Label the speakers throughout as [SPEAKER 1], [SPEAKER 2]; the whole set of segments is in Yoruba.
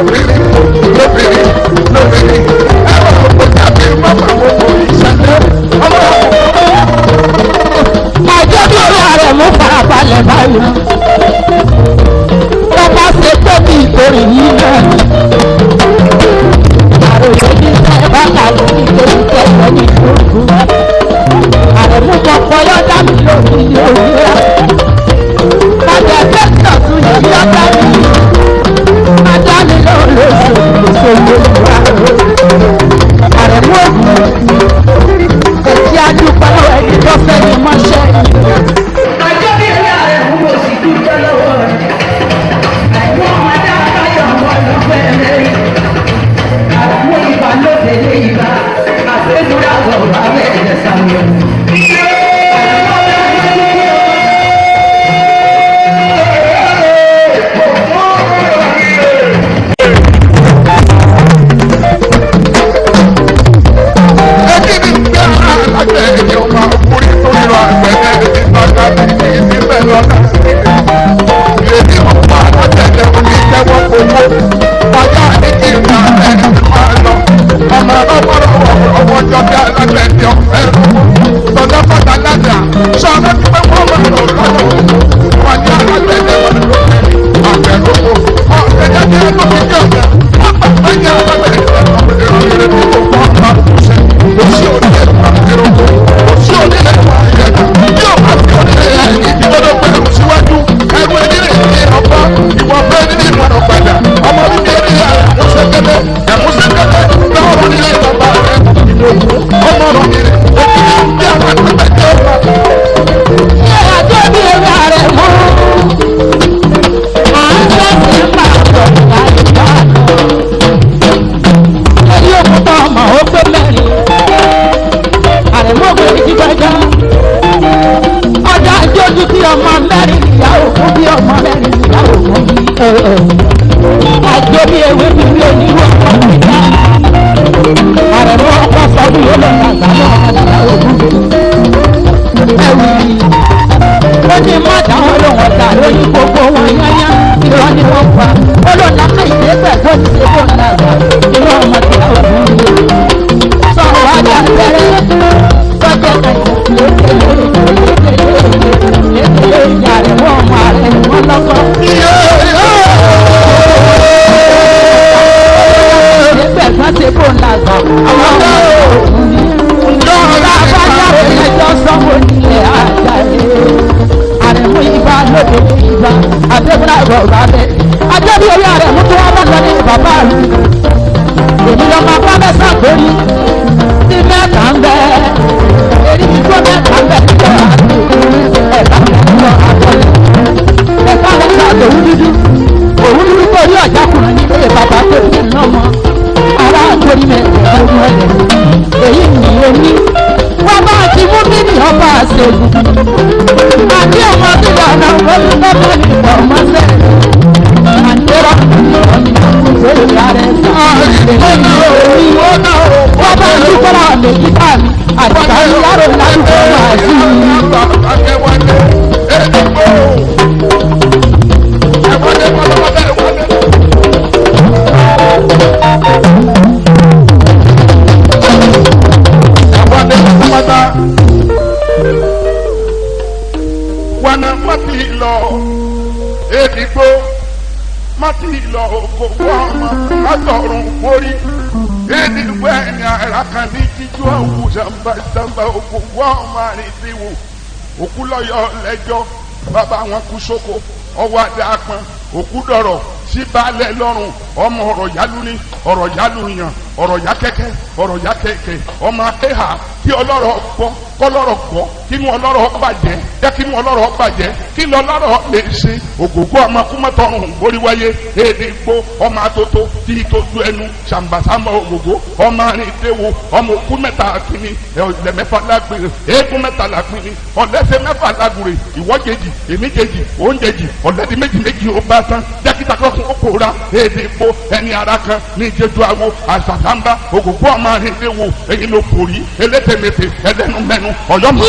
[SPEAKER 1] Lóbìnrin lóbìnrin lóbìnrin ẹ̀rọ gbogbo tàbí mọ́mọ́ gbogbo ìṣẹ̀lẹ̀ ọmọ.
[SPEAKER 2] Àjọ bí orí ààrẹ mú farabalẹ̀ báyìí. Bàbá ṣe pé bí ìkórè yìí náà ni. Àròyé ní sẹ́ bá kàwé ní torí tẹ́lẹ̀ ní ìkókó. Àrẹ̀mú kọ̀ọ̀kan yọ̀dá mi lórí ní òwúrọ̀. Bàjẹ́ fẹ́sọ̀ tún yẹ yọ̀dá mi. Bàjá mi lórí lóṣooṣù lóṣooṣù. Àrẹ̀mú ògùn ẹ̀jẹ̀ adúpẹ́ lọ́wọ́ ẹni tó fẹ́ ni mọ́ṣẹ́ yìí.
[SPEAKER 3] Àjọ bí ẹ̀rọ rẹ̀ mú kò sí dúpẹ́ lọ́wọ́ rẹ̀. Àìmú ọmọdé àbáyọ̀ ọmọ ọlọ́pẹ́ rẹ̀. Àmú ìbá lóde ní ìbá. Àfẹ́dúrà wọ̀ wá bẹ̀rẹ̀ sàmì.
[SPEAKER 1] Ẹbí mi gbé alágbẹ̀ ẹ̀yẹ ọmọ ọkùnrin tó yọ àgbẹ̀dẹ ìgbàgbà bíi ti bẹ́ẹ̀ lọ́nà sí i. Èmi ọ̀pá alágbẹ̀dẹ omi jẹ́wọ́ owó. Bàbá ní kí n máa ẹ̀ máa lọ. Ọmọ ọlọ́wọ́rọ̀ ọwọ́ jọ bí alágbẹ̀dẹ ọ̀fẹ́. Tọ́jọ́ fọ́ta lájà sọ̀rọ̀ tí pé wọ́n máa lọ lọ́wọ́. Wọ́n ní alágbẹ̀dẹ wọn ló àgbẹ̀rọ̀kọ̀. Ọ̀gbẹ̀dẹ ní ẹnu mi jẹ́ ọ̀gá. Wọ́n gbà pé ní alágbẹ̀dẹ
[SPEAKER 2] Ṣé àjọ bí orí ààrẹ mú? À ń tẹ̀sí máa bọ̀ láìpẹ́ àná. Ẹni òkúta ọmọ ó pé mẹ́rin. Àrẹ̀mú òkú ti gbẹ́jọ́. Ọjà àjọjú bí ọmọ mẹ́rin ìyá òkú bí ọmọ mẹ́rin ìyá òkú bí. Àjọ bí ewé bí rí onírú ọmọ mi dá. Àrẹ̀mú ọkọ̀ sọ́dún yóò lọ dàgbà náà ìyá òkú bí. Ẹ̀wì ó ní má dáwọn lóhùn ọ̀tà lórí gbogbo wọn yányá irọ́ ni wọ́n pa ó ló ná ká ìdẹ́gbẹ̀ tó ti ṣe fún ọ̀nà irọ́ ọmọ tí a ò ní í sọ̀rọ̀ wájà tẹ́lẹ̀ sọ́jẹ́ lékelé ìyá rẹ̀ wọ́n ọmọ rẹ̀ wọ́n lọ́kọ́. Ìdẹ́gbẹ̀ kan ṣe fún ọ̀nà àgbà àwọn ọmọ òun ní. Bàbá yàrá ẹjọ́ sọ́kò nílẹ̀ àjàre. Àrẹ̀mú ibà lóde ibà, àdébúrà bọ̀ bàbẹ́. Ajẹ́bí orí àrẹ̀mú tó wá bá lọ ní bàbá mi. Èmi lọ máa bá mẹ́sàn gbórí. Tí mẹ́ta ń bẹ, èrí ti tó mẹ́ta ń bẹ níjọ àti ẹ̀ka mẹ́ta àtọ́lẹ̀. Ẹ̀ka mẹ́ta àtòwú dúdú. Òwú dúdú tó rí ọ̀já kùnrin nílé bàbá tó ti lọ́mọ. Ará àtòrí mẹ́ta ló mọ́lẹ̀. Èyí ni èmi wọ́n bá ti mú mí ní ọba àṣegùn. Àti ọmọ bíbá ọ̀nà olùkọ́kọ́ ní ìpọ̀ ọmọọṣẹ́. Àdérọ́ ìṣòro rẹ̀ sọ. Wọ́n bá ń dúpọ́ láwọn méjì bá mi. Àtìkà ń yàrá ládùúgbò máa sí i.
[SPEAKER 1] Wana mati lọ edigbo mati lọ ògògbò ọmọ látọ̀run borí edigbo ẹni ara kan ní jíjú ọ̀wù sàmbà sàmbà ògògbò ọmọ àrídìwò òkú lọ́yọ̀ lẹ́jọ́ bàbá wọn kú sóko ọwọ́ adé apọn òkú dọ̀rọ̀ sí baálẹ̀ lọ́rùn ọmọ ọ̀rọ̀ yálù ni ọ̀rọ̀ yálù yàn ọ̀rọ̀ yá kẹ́kẹ́ ọ̀rọ̀ yá kẹ́kẹ́ ọmọ akéhà kí ọlọ́rọ̀ gbọ́ kọ́lọ́rọ̀ gbọ́ kínú ọlọ́rọ̀ bàjẹ́ jẹ́ kínú ọlọ́rọ̀ bàjẹ́ kí lọ́lọ́rọ̀ lè ṣe ògògó ọmọ kúmọ̀tọ́rùn boríwáyé èdè gbó ọmọ atótó tí tójú ẹnu sàmbàsàmbà ògògó ọmọ arìndéwò ọmọ òkú mẹ́ta kìíní ọ̀lẹ́ mẹ́fà lágbèrè eégún mẹ́ta làpínní ọ̀lẹ́sẹ̀ mẹ́fà lágùrè ìwọ́jèjì èmíjèjì òǹjèjì ọ̀lẹ́dí méjì méjì ó bá tán dókítà kọ́kún ó kóra èdè gbó ẹni ara kan ní ìjẹ́jú awo àṣàṣàmbá ògògó ọmọ arìndéwò èyí ló kórìí elétèmétè ẹlẹ́nu mẹ́nu ọ̀yọ́ mọ́.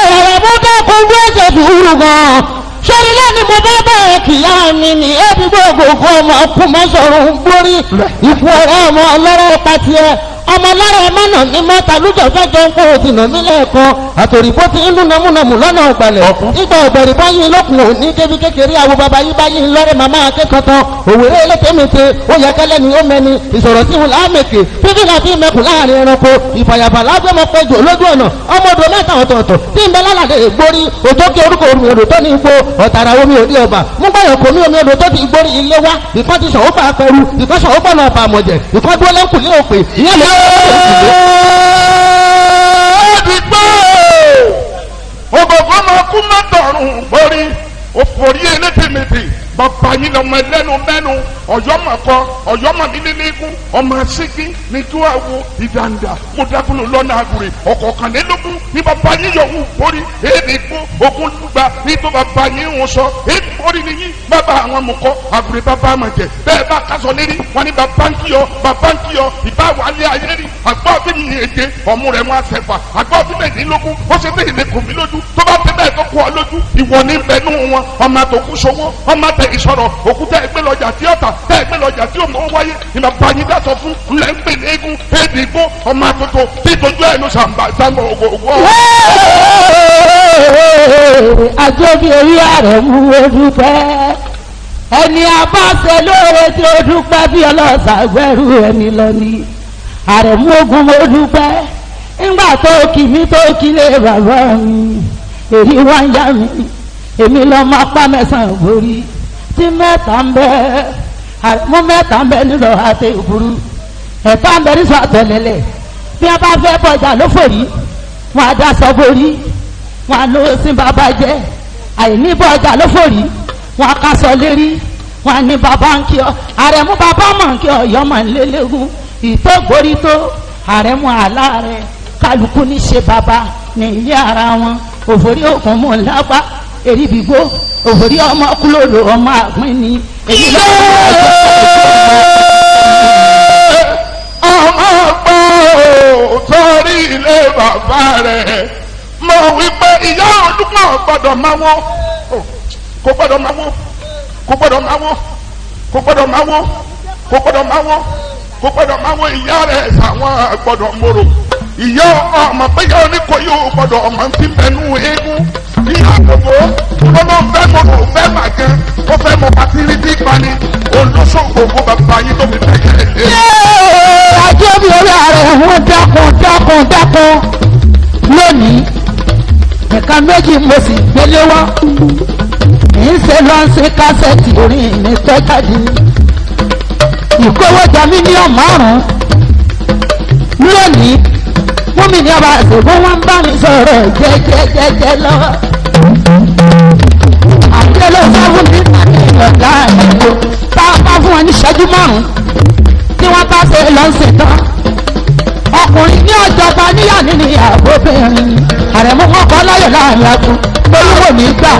[SPEAKER 2] Ọ̀rọ̀ mú dákun bí ẹ̀jẹ̀ dùrù gan. Sórí lẹ́ni mo bá bẹ̀rẹ̀ kìyà mi ní ẹ̀dúgbò ògògó ọmọ ọkùnmọ́ sọ̀rọ̀ ń gbórí ìfú ọ̀rẹ́ ọmọ ọlọ́rọ̀ pàtìẹ ọmọ lára ẹ mọ́nà ní mọ́ta lójó fẹ́jọ́ ń kó o ti nà mí lẹ́ẹ̀kan àtòrìbó ti ń lù nàmúnàmù lọ́nà ọ̀gbàlẹ̀ nígbà ọ̀bẹ̀rẹ̀ báyìí lókun òní débi kékeré àwọn bàbá yìí báyìí lọ́rẹ̀ màmá akẹ́kọ̀ọ́ tán òwèrè elétémete ó yẹ kẹ́lẹ́ ni ó mẹni ìsọ̀rọ̀ sí wọn láàmèkè fífi náà fi mẹkùn láàrin ẹranko ìfàyàfà lágbẹ́mọ péjọ lójú ọ̀nà ọmọdé mẹ́ta ọ̀tọ̀ọ̀tọ̀ tí ń bẹ lálàdé ìgbórí òtókè orúkọ omi odò tó ní igbó ọ̀tàrà omi òdi ọba múgbàyàn kò mí omi odò tó ti gbórí ilé wá ìkan ti sàn ó bá pẹrú ìkan sàn ó bọ̀nà ọba àmọ̀jẹ̀ ìkan dúró lẹ́kùn ní òpè ìyẹn lè
[SPEAKER 1] Ẹ̀ẹ́dìgbò ògògó máa kú mọ́tọ̀rùn borí òfòrí elétèmètè bàbá yín lọmọ ẹlẹ́nu mẹ́nu ọ̀yọ́ mà kọ ọ̀yọ́ mà mí nílé ikú ọmọ asíkí ní kí wàá wo ìdàndà mo dákúlò lọ́nà àgùrè ọ̀kọ̀ọ̀kànlélógún ní bàbá yín yọ̀wù borí èdè kó ogun lùgbà ní tó bàbá yín ń sọ èdè borí ni yín bàbá àwọn mọ̀kọ́ àgùrè bàbá àmọ̀jẹ̀ bẹ́ẹ̀ bá kásọ̀ lérí wọn ní bàbá ń kíyọ bàbá ń kíyọ ìbá wàlẹ́ ayé rí àgbọ̀ bí mi èdè ọmú rẹ̀ wọn àṣẹfà àgbọ̀ bí mẹ́rìndínlógún ó ṣe bẹ́ẹ̀ lè kò mí lójú tó bá fi bẹ́ẹ̀ tó kú ọ lójú ìwọ ní bẹnu wọn ọmọ àtòkù sowó ọmọ àtẹ ìsọ̀rọ̀ òkúta ẹgbẹ́ lọ́jà tí ọ̀tà tẹ́ ẹgbẹ́ lọ́jà tí òmò wáyé ìmọ̀ bàyí dàtọ̀ fún ńlẹ̀ ń pè ní eégún èdè igbó ọmọ àtòtò tí ìtọ́jú ẹ̀ ló sàǹbà sàǹbà ògògó.
[SPEAKER 2] àjọbí orí ààrẹ mú o dúpẹ́ ẹni abáṣe lóore tí ó dúpẹ́ bí ọlọ́sà gbẹ́rù ẹni lọ ni ààrẹ mú ogun mo dúpẹ́ ńgbà tó kì mí tó kí lé bàbá mi èyí wá ń yá mi èmi lọ máa pa mẹ́sàn-án borí tí mẹ́ta ń bẹ mú mẹ́ta ń bẹ nílò àti ìburú ẹ̀ta ń bẹ nísọ àtọ̀lẹ̀lẹ̀ bí wọ́n bá fẹ́ bọjà ló fòrí wọn á daṣọ borí wọn á lọ sí bàbá jẹ àìní bọjà ló fòrí wọn á kásọ lérí wọn á ní bàbá ń kí ọ àrẹ̀mú bàbá mọ̀ ń kí ọ yọmọ ńlẹ́lẹ́gùn ìtógbórí tó àrẹ̀mú àlá rẹ kálukú ní ṣe bàbá ní ilé ara wọn òfòrí òkun mú lápá èrìbìgbó òfòrí ọmọ kúlòlò ọmọ àgbín ni èyí lọ́wọ́
[SPEAKER 1] ọmọ gbọ́ ò sórí ilé bàbá rẹ̀ mọ̀ wípé ìyá olúmọ̀ gbọ́dọ̀ máa wó kò gbọ́dọ̀ máa wó kò gbọ́dọ̀ máa wó kò gbọ́dọ̀ máa wó kò gbọ́dọ̀ máa wó kò gbọ́dọ̀ máa wó ìyá rẹ̀ sàwọn gbọ́dọ̀ mòrò ìyá ọmọ pé ìyá oníkóyè ò gbọ́dọ̀ ọmọ tí ń bẹnu eégún ìyá àgbògbò lọ́nà fẹ́ mọ̀ ò fẹ́ mà gan ó fẹ́ mọ̀ pàtírí tí pani olóṣogbo bàbá yín tó fi bẹ̀rẹ̀ lé.
[SPEAKER 2] àjọbí orí ààrẹ wọn dákun dákun dákun lónìí nǹkan méjì mo sì gbélé wá ń ṣe lọ ń ṣe kásẹ̀tì orin mi tó jáde ìkówójà mílíọ̀nù márùn-ún lónìí múmi ní ọba àṣègùn wọn ń bá mi sọ̀rọ̀ jẹ́jẹ́jẹ́jẹ́ lọ́wọ́ àdéhùn sáfún ní ìlọ̀dá ìlú tá a bá fún wọn ní ìṣẹ́jú márùn-ún tí wọ́n bá ṣe lọ ń ṣètàn ọkùnrin ní ọjọba níyà nínú ìyàwó obìnrin àrẹ̀mú wọn kọ́ láyọ̀ láàrin agun olúwo ní gbà.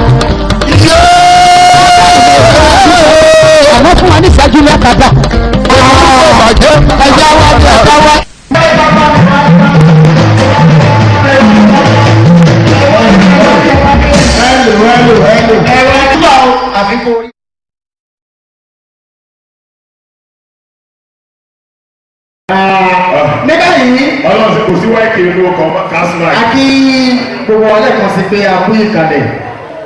[SPEAKER 2] àmọ́ fún wọn ní ìṣẹ́jú mẹ́ta dà. ẹja wá bí ẹja wá.
[SPEAKER 4] Ní báyìí
[SPEAKER 5] Ọlọ́run sì kò sí wáìkì nínú ọkọ̀ kásímáì.
[SPEAKER 4] a kí gbogbo ọlẹ́kan sí pé a kú ìkàlẹ̀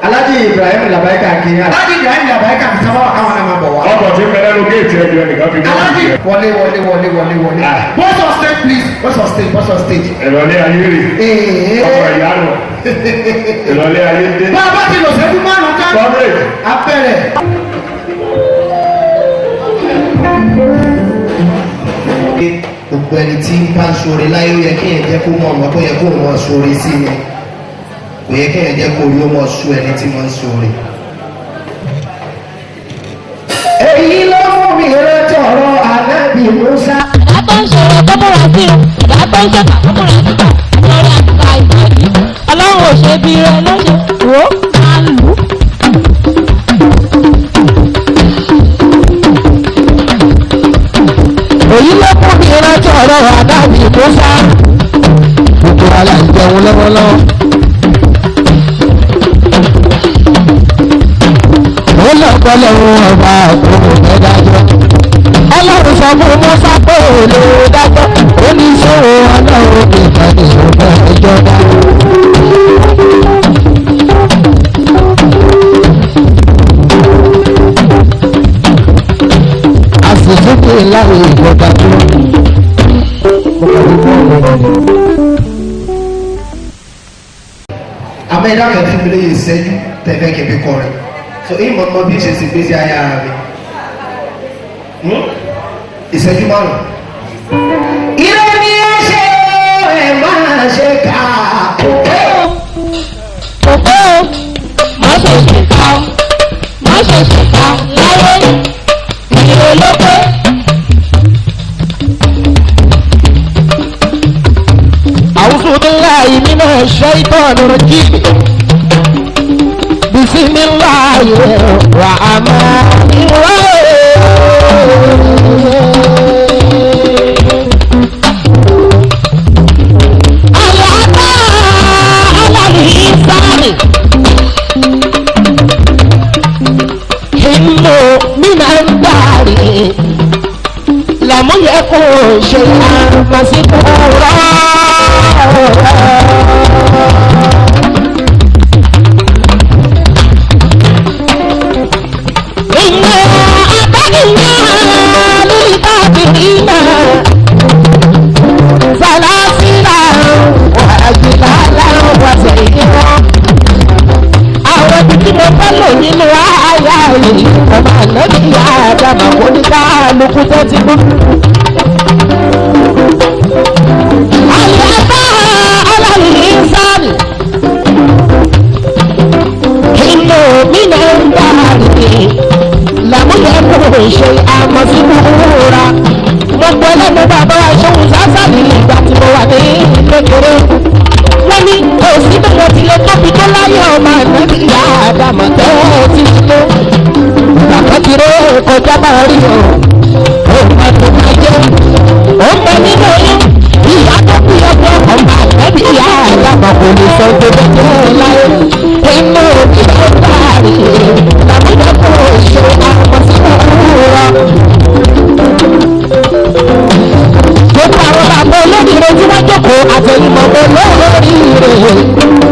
[SPEAKER 4] Alhaji Ibrahim Labaika kí Alhaji Ibrahim Labaika fi sábà wà káwọn náà máa bọ̀ wá.
[SPEAKER 5] Ọkọ̀ tí ń bẹ lẹ́nu géètì ẹjọ́ nìkan fi mọ́
[SPEAKER 4] Alhaji wọlé wọlé wọlé wọlé wọlé
[SPEAKER 5] Ah.
[SPEAKER 4] boss on stage please boss on stage boss on stage.
[SPEAKER 5] Ìrọ̀lẹ́ ayé rè
[SPEAKER 4] Ee.
[SPEAKER 5] ọkọ̀ ìyá nù. Ìrọ̀lẹ́ ayé dé.
[SPEAKER 4] Bá a bá ti lò sẹ́jú márùn-ún ká
[SPEAKER 5] Comrade.
[SPEAKER 4] abẹ́rẹ́.
[SPEAKER 6] Gbogbo ẹni tí ń bá ń ṣoore láyé ó yẹ kéèyàn jẹ́ kó mọ̀ ọ̀mọ́ kó yẹ kó mọ̀ ṣoore sí ni kò yẹ kéèyàn jẹ́ kó rí ó mọ̀ ṣú ẹni tí wọ́n ń ṣoore.
[SPEAKER 4] Èyí ló mú mi rántí ọ̀rọ̀ Ànábì Musa.
[SPEAKER 7] Ìdá tó ń ṣòro tó múra sí o, ìdá tó ń ṣèkà tó múra síkà, lórí àtìkà ìbàdí. Ọlọ́run ò ṣe bí rẹ lóṣù wò ó máa ń lù ú.
[SPEAKER 2] Èyí ló mú mi rántí ọ̀rọ̀ àdábì tó sá. Gbogbo wa la ń jẹun lọ́wọ́lọ́wọ́. Ó lọ bọ́lẹ̀ wọn ọba àkókò lè dájọ́ oníṣòwò ọlọ́run nìkan ni ò fẹ́ jọba. Àsìsókè láàyè ìjọba tó mo kàn ní bọ́ọ̀lù rẹ̀.
[SPEAKER 6] Àmọ́ ẹ̀dá kan fún mi lóye ìṣẹ́jú tẹ̀fẹ́ kí n fi kọrin so ìmọ̀ mọ bí ṣe sì gbèsè ayé ara mi ìṣẹ́jú márùn. Ire ni ẹ ṣe ẹ máa ṣe kà
[SPEAKER 7] Kò pé o, má ṣe ṣèkà o, má ṣe ṣèkà láyé, ìrè ló pé.
[SPEAKER 2] أعوذ بالله من الشيطان الرجيم بسم الله الرحمن الرحيم العطاء على الإنسان حل من الدار لم يكن شيئا مذكورا. إنا أعتدنا للكافرين سلاسلا وأغلالا وسعيرا. Àwọn ibi tí mo fẹ́ lò nínú àyà yìí ọmọ ànábì Ádámà kò ní kálukú tó ti kú. Àyàbá alàlì sáàlì inú mi náà ń bá rìn làmúyẹ kò ṣe àmọ́ sínú wúra. Mo gbọ́ lẹ́nu bàbá aṣọ́hun sásàlì ìgbà tí mo wà ní kékeré. Wọ́n ní kò sí bí wọ́n ti lè tóbi tó láyé ọmọ ànábì Ádámà tẹ́ ẹ ti tó. Ìgbà kan ti ré kọjá máa rí o. Ó máa tó máa jẹ́. Ó ń bẹ nínú oyún. Ìyá tó bí ọjọ́ ọmọ ànábì Ádámà kò lè sọ tó bẹ́ẹ̀ jẹ́ láyé. Inú ìlú bá rí làmúyẹ kò ṣe àmọ́ sínú wúra. Gbogbo àwọn bàbá olóríire tí wọ́n jókòó àtẹnumọ́ olóríire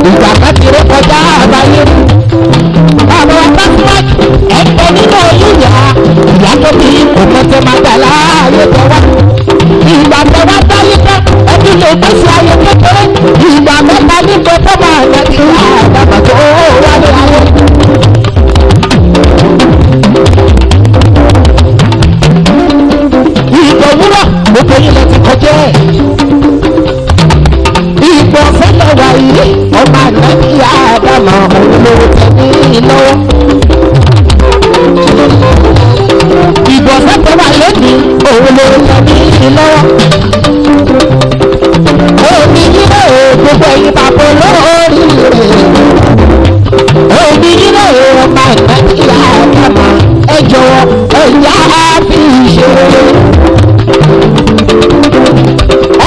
[SPEAKER 2] ìgbà kan ti ré kọjá àbáyé. Bàbá wa Tásíwájú ẹ̀pẹ́ nínú oyún ìyá ìyá tó bí kò mọ̀ tẹ́ máa dà láàyè tẹ́ wá. Ìgbà tẹ́ wá sáyé tán ẹbí lè gbèsè ayé kékeré. Ìgbà mẹ́ta nígbà tó máa yẹ kí àdàbà tó wá ní ayé. Ìgbà òwúrọ̀ gbogbo yín lọ ti kọjá ẹ̀. Ìgbà ọ̀fẹ́ lọ wà yìí ọmọ ànábì Ádámà òun ló tẹ̀ ní lọ́wọ́. Ìgbà ọ̀fẹ́ tó wà lónìí òun ló tẹ̀ ní lọ́wọ́. Omi yíyá o gbogbo ẹ̀yin bàbá olórí rẹ̀. Omi yíyá o ọmọ ànábì Ádámà ẹ jọ̀wọ́ ẹ̀yà á fi ṣe.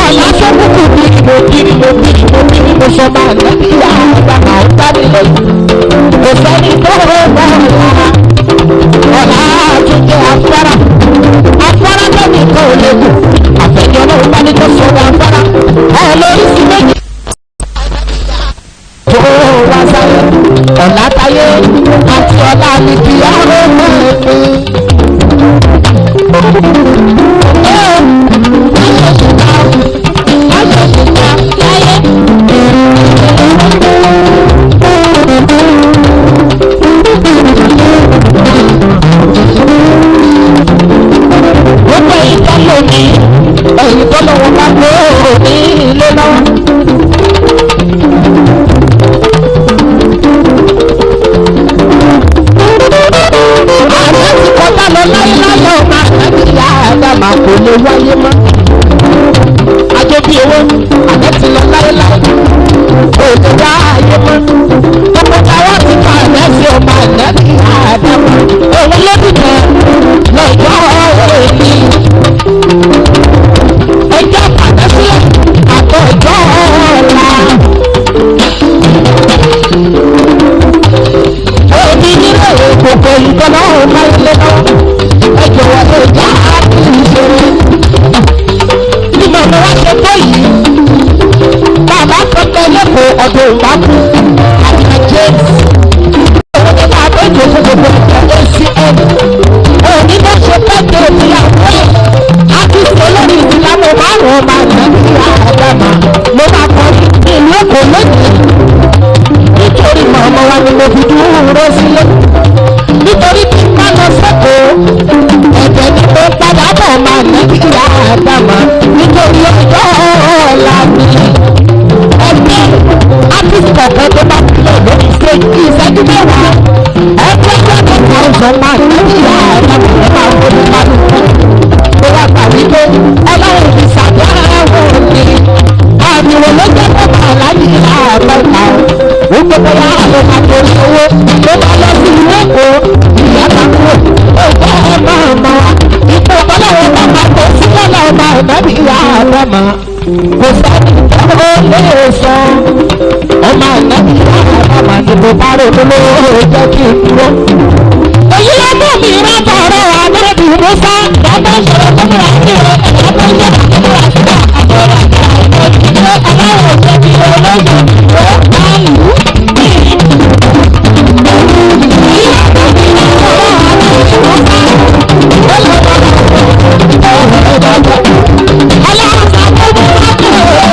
[SPEAKER 2] Ọ̀la sọ́kùnkùn bí mo bí mo bí mo bí mo sọ máa lẹ́bí àgbà máa ń bá mi lọ. Kò sẹ́ni tó bá ọ̀la. Ọ̀la tún jẹ́ afárá. Afárá lẹ́nu kan ò lè gùn. Àfẹ́jọ́ náà bá ní kó sọ̀rọ̀ afárá. Ẹ lórí sí méjì. Tó wá sáyé. Ọ̀la táyé àti ọ̀la ni kí á ló máa pín.
[SPEAKER 7] Má ṣe ṣèkà láyé.
[SPEAKER 2] Gbogbo èyí tó lò ní èyí tó lọ́wọ́ bá gbòòrò ní ilé lọ́wọ́. Àná ti kọjá lọ láyéláyé ọmọ ànábì ìyá Ádámà kò lè wáyé mọ́. Ajé bí owó àná ti lọ láyéláyé kò lè wá ayé mọ́. Tọkọtaya ti fa àná sí ọmọ ànábì ìyá Ádámà. Òun ló dìtẹ̀ lọ́jọ́ òní. Ẹjọ́ pàdé sílẹ̀ àtọ̀jọ́ ọ̀la. Omi nílé gbogbo ìtọ́lá ọ̀ma ilé lọ́wọ́. Ẹ jọ̀wọ́ ẹ já àti ìṣeré. Mo bá rò lówó jẹ́ kí n dúró.
[SPEAKER 7] Èyí ló mú mi rántí ọ̀rọ̀ àdébù Musa. Bàbá ìṣòro tó múra sí o, bàbá ìṣòro tó múra sí o, àbúrò àti àwọn ìṣòro aláwọ̀ òṣèlú olóyè ló bá lù ú. Èyí ló mú mi rántí ọ̀rọ̀ àdébù Musa. Ọlọ́run sọ fún mi rántí ọ̀rọ̀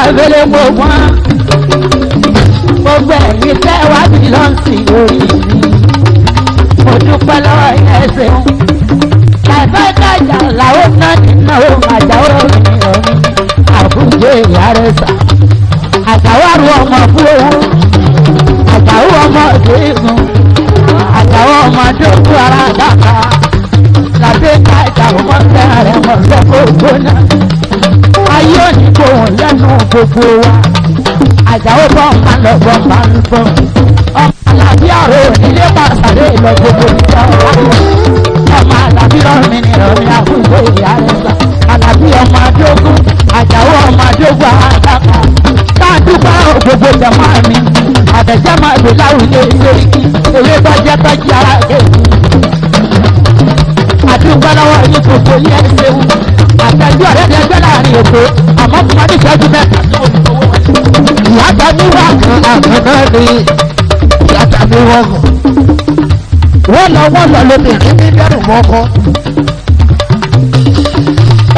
[SPEAKER 2] Abẹ́lé gbogbo gbogbo ẹ̀yin tẹ́ wá bí lọ́sìn lórí mi. Mo dúpẹ́ lọ́wọ́ yẹn ṣeun. Bàbá ìtajà làwọn náà nínú àjàwó mi ọ̀mí. Àbújá ìyá rẹ̀ sà. Àjàwó ọmọ fún owó. Àjàwó ọmọ ìdígun. Àjàwó ọmọ dókú ara dàgbà. Làbẹ́ ìtajà ọmọ tẹ́rẹ̀ mọ̀ sọ́kò gbóná. Ayé òní kò wọ́n lẹ́nu gbogbo wa. Àjàwó bọ́ máa lọ bọ́ máa ń bọ̀. Ọmọ àlàbí ọ̀rọ̀ onílé pàṣẹ lọ gbogbo ìjọ wa. Ọmọ àlàbí ọ̀rọ̀ mi ni ọ̀rọ̀ àbúrò ìyá rẹ̀ sà. Àlàbí ọmọ adógún, Àjàwó ọmọ adógún àdàkà. Káàdúgbà gbogbo jẹ̀mọ́ mi. Àtẹ̀jẹ́ máa lò láwùjọ ìṣèríkì. Ewé bọ́jẹ́ tọ́jú ara rẹ̀. Àdúgbò lọ́wọ́ yìí gbogbo yẹn ṣeun. Àtẹ̀jú ọ̀rẹ́ ẹgbẹ́ láàrin èkó. Àmọ́ fún wa ní ìṣẹ́jú mẹ́ta tó owó wọn.
[SPEAKER 7] Ìyá ta mi wá kan àkànná ni ìyá ta mi wọ́n kàn. Wọ́n lọ wọ́n lọ lóbìnrin ní dẹ́rù mọ́kọ́.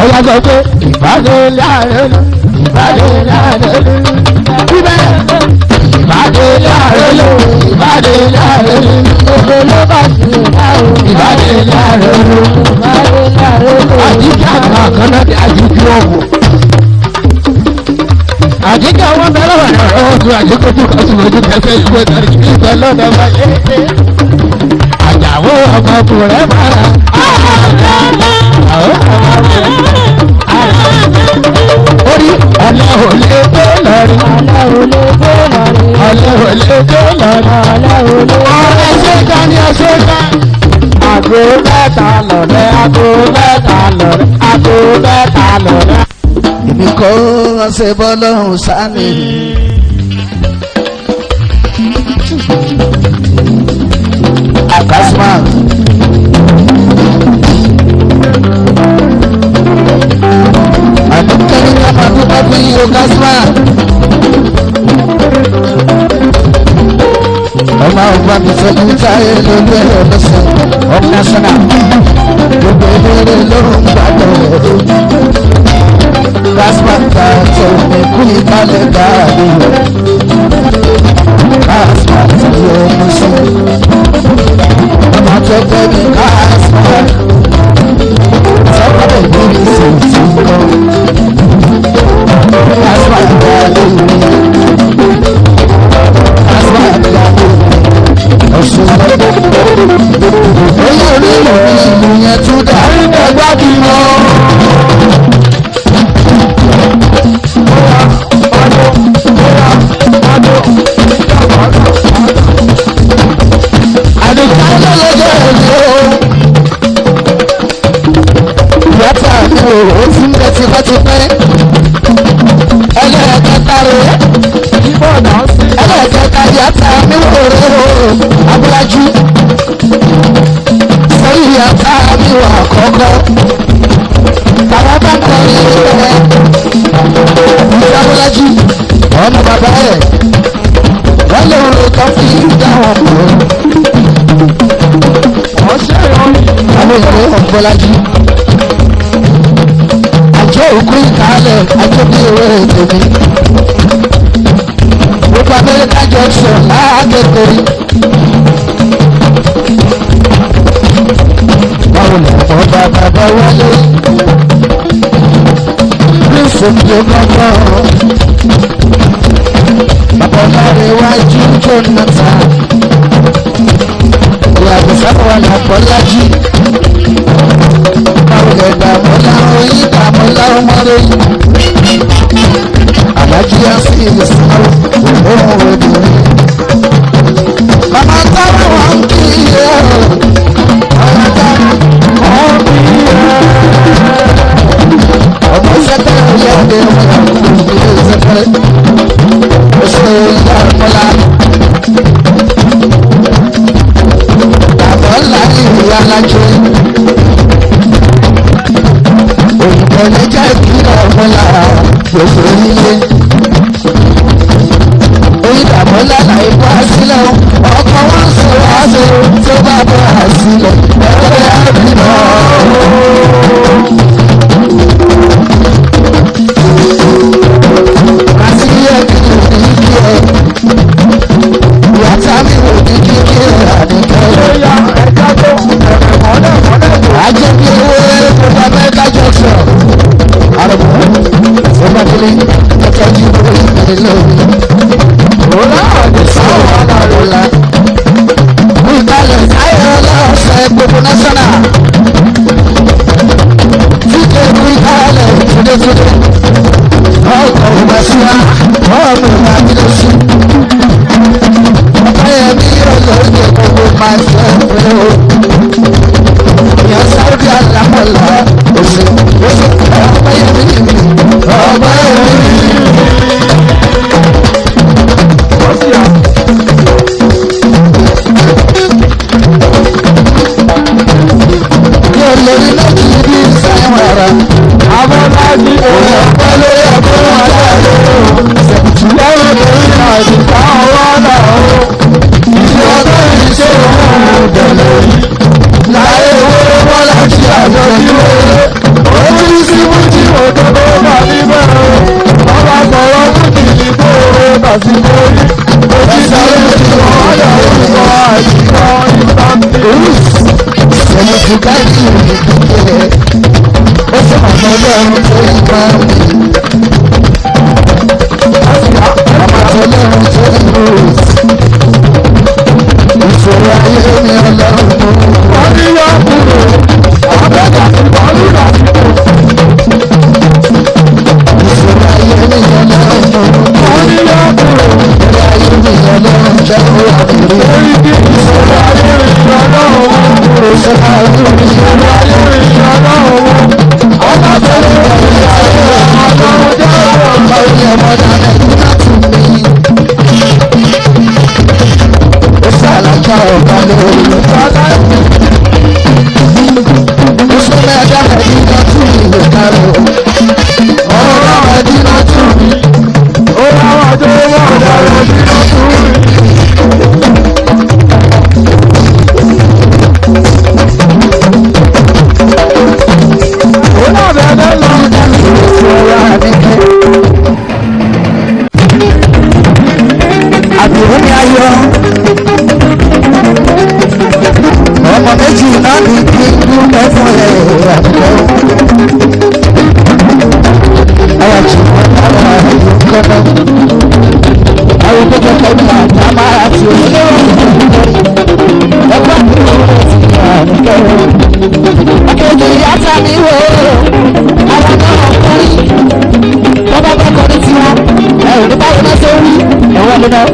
[SPEAKER 7] Ọ̀yà sọ pé ìbálẹ̀ láàrin lọ, ìbálẹ̀ láàrin lọ. Bíbẹ́ ìbálẹ̀ láàrin lọ, ìbálẹ̀ láàrin lọ.
[SPEAKER 2] Gbogbo ló bá ti rà o.
[SPEAKER 7] Ìbálẹ̀ láàrin lọ.
[SPEAKER 2] Ìbálẹ̀ láàrin lọ.
[SPEAKER 7] Àjíkẹ́ àgbà àkànná ni àjíkẹ́ ọ̀wọ̀. Àjíkẹ́ àwọn bẹ̀rẹ̀ wà ní ọ̀rọ̀ ọ̀tún àjíkọ́jú kọ́sùn lójú kẹsẹ̀ ìwé ìtàrí ìgbẹ́ lọ́dọ̀ wáyé. Àjàwó ọmọkùnrin mara. Àwọn ọmọkùnrin orí ọ̀lẹ́ òlé tó lọ́rí.
[SPEAKER 2] Ọ̀lẹ́ òlé tó lọ́rí.
[SPEAKER 7] Ọ̀lẹ́ òlé tó lọ́rí.
[SPEAKER 2] Ọ̀lẹ́ òlé.
[SPEAKER 7] Ọ̀rẹ́ ṣé ká ní ọṣẹ́ ká. Àgbo mẹ́ta lọ̀rẹ́, àgbo mẹ́ta lọ̀rẹ́, àgbo mẹ́ta lọ̀rẹ́.
[SPEAKER 8] Èmi kò ṣe bọ́lọ́hún sáni. Akasma. Àdúgbò ní ká máa dúpẹ́ fún yín o Kasma. Ọmọ ọgbà mi sọ́jú táyé lórí ẹ̀rọ lọ́sẹ̀ ọ̀pọ̀ national. Gbogbo eléré ló ń gbàdọ̀ Kasma ta tó mi kú ìkálẹ̀ gáàdì Kasma tí ó mú sí. Ọmọ tó tẹ́ mi Kasma. Sọ́kọ́ bẹ̀ bí mi sì ti kọ́. Kasma ta lé mi. Kasma ta lé mi. Ọ̀ṣun oyè orí ìlú ìlú yẹn tún dà. Ẹgbẹ́ kí n lọ. Ẹlẹ́ẹ̀kẹta rẹ̀ ẹlẹ́ẹ̀kẹta yàtà mi wò rẹ̀ o abúlájú sẹ́yìn yàtà mi wò àkọ́kọ́ bàbá bá kọrin rẹ̀ abúlájú ọmọ bàbá ẹ̀ wọ́n lè rò kọ́ fi dáhùn kúrò àwọn ìwé ọ̀bọ́lájú àjọ òkú ìkàlẹ̀ àjọ bí ewé tèmi gbogbo Amẹ́ríkà junction láàgẹ̀kẹ̀ báwo lè fọ́ bàbá bá wálé prince òkè gbọ́ngàn bàbá ọlọ́rẹ̀wájú Jonathan ìyàgò sábà làbọ́lájú báwo lè dàmọ́lá oyin dàmọ́lá ọmọdé àlájí àti ìsìnkú òun obìnrin. Bàbá táwọn wà ń kí iye ọ̀rọ̀ táwọn wọ́n kí iye. Ọmọ sẹ́tẹ̀rẹ̀ yẹ ọdẹ ọmọ ìlú sẹ́tẹ̀rẹ̀. Oṣù ìyá ọmọlá. Bàbá ńlá ní ìyá alájọ. Òyìnbó lè jẹ́ ìpínlẹ̀ ọmọlá gbogbo orílẹ̀ onídàbọ̀lá láì bọ́ sílẹ̀ ọkọ̀ wọn sọ wá sí tó bá bọ́ sílẹ̀ ẹgbẹ́ àbínú. Wọlé ẹtọ́jú ìpele lórí. Òrà ọ̀dẹ̀ sáwọ́ ọlọ́rọ̀lá. Ìkàlẹ̀ sáyẹ̀ ọlọ́ọ̀sẹ̀ gbogbo national. Fíkẹ́ ìkàlẹ̀ túndétúndé. Ọkọ̀ òbẹ̀síwá ọmọ ìbájídọ́sí. Ọ̀pẹ̀yẹmí olóyè gbogbo máa fẹ́ pé o. Ìyá Sáúdí alámọ̀lá òsè òsè ọ̀pẹ̀yẹmí ọ̀pẹ̀yẹmí. Yóò lórí méjì bí sẹ́wọ̀n ara.
[SPEAKER 1] Abọ́lájí
[SPEAKER 8] Òun ọ̀pẹ lórí ọ̀pẹ wọn lọ́wọ́.
[SPEAKER 1] lẹ́yìn lórí àdìsá ọwọ́ náà ó.
[SPEAKER 8] Ìṣòro tó ń ṣe òun dẹ̀lẹ̀. Láyé owó bọ́lá ti àjọ ìwé.
[SPEAKER 1] Ojú sí Bújì òdodo wà níbẹ̀ o. Bàbá sọ̀rọ̀ Bújì ní kóòrò tàbí kórí. Ojú sí Bújì ọ̀yà orúkọ àìsàn ìtàǹtì.
[SPEAKER 8] Sẹ̀lẹ̀ ti káyìí ìdílé. Ó sì mọ̀ mọ́ ọlọ́run tó ń bá mi. Ọmọ ọlọ́run tó ń rò. Ìṣòro ayé mi ọlọ́run tó ń rò.
[SPEAKER 1] Wọ́n ní yọ kúrò. Àbẹ́jà ti bọ́lú lásìkò.
[SPEAKER 8] Ìṣòro ayé mi ọlọ́run tó ń rò.
[SPEAKER 1] Wọ́n ní yọ kúrò.
[SPEAKER 8] Ìṣòro ayé mi ọlọ́run jẹ́ kó wà lórí.
[SPEAKER 1] Orí bí ìṣòro ayé mi ọlọ́run kúrò.
[SPEAKER 8] Ìṣòro ayé mi
[SPEAKER 1] Ìṣòro ayé mi ọlọ́run. Ọmọ tó ń bọ̀ ní ayé ọlọ́run jẹ́ ọ̀rọ̀. Ó láwọn tó wọ̀ ọ̀dọ̀ nínú túrì. Ó náà bẹ̀rẹ̀ lọ.
[SPEAKER 8] Àbúrò mi ayọ̀ ọmọ méjì náà ní kí n dúpẹ́ fún ẹ àbúrò. Àwọn tí wọ́n bá wà ní kọ́nà. Àwọn tó kẹ́kọ̀ọ́ ní àdámá àti olówó ẹ̀kọ́ àbúrò ti wà ní kẹ́rọ. Akéjì yàtà mi wò ó, àwọn náà kọrin. Bọ́bá bá kọrin tiwọn, ẹ ò ní báwo náà ṣe wí, ẹ̀wọ́n ló náà.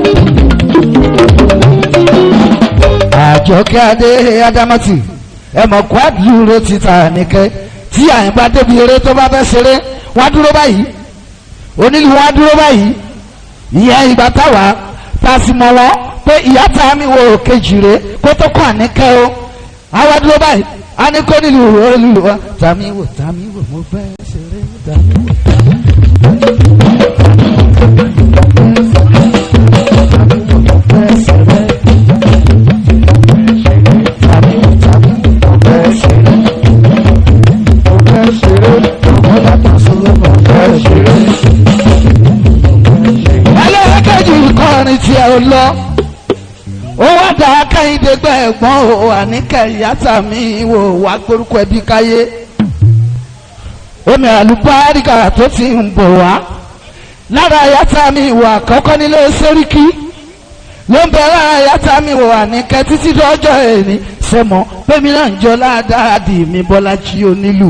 [SPEAKER 8] Àjọkẹ́ adé Ádámọ́tì ẹ mọ̀ kó àdúró títa nìkẹ́ tí àyìnbá débi eré tó bá fẹ́ ṣeré wọ́n á dúró báyìí onílù wọ́n á dúró báyìí ìyẹn ìgbà táwa tá a sì mọ̀ wọ́n pé ìyá tá mi wo kejì rè kó tó kàn nìkẹ́ o àwa dúró báyìí a ní kó nílùú onílù wa tàmí wò tàmí wò mo fẹ́ ṣeré tàmí wò. Ẹlẹ́kẹ̀jì kọrin tí ẹ ò lọ ó wá dá Kẹ́hìndé gbẹ́ ẹ̀gbọ́n o Àníkẹ́ ìyáta mi wò wá gbórúkọ ẹbí káyé omi àlùbáríkà tó ti ń bọ̀ wá lára ìyáta mi wò àkọ́kọ́ nílé sẹ́ríkì ló ń bẹ lára ìyáta mi wò Àníkẹ́ títí dọ́jọ́ èní sẹ́mọ́ pẹ́mi náà ń jọ ládàádì mi Bọ́lájí onílù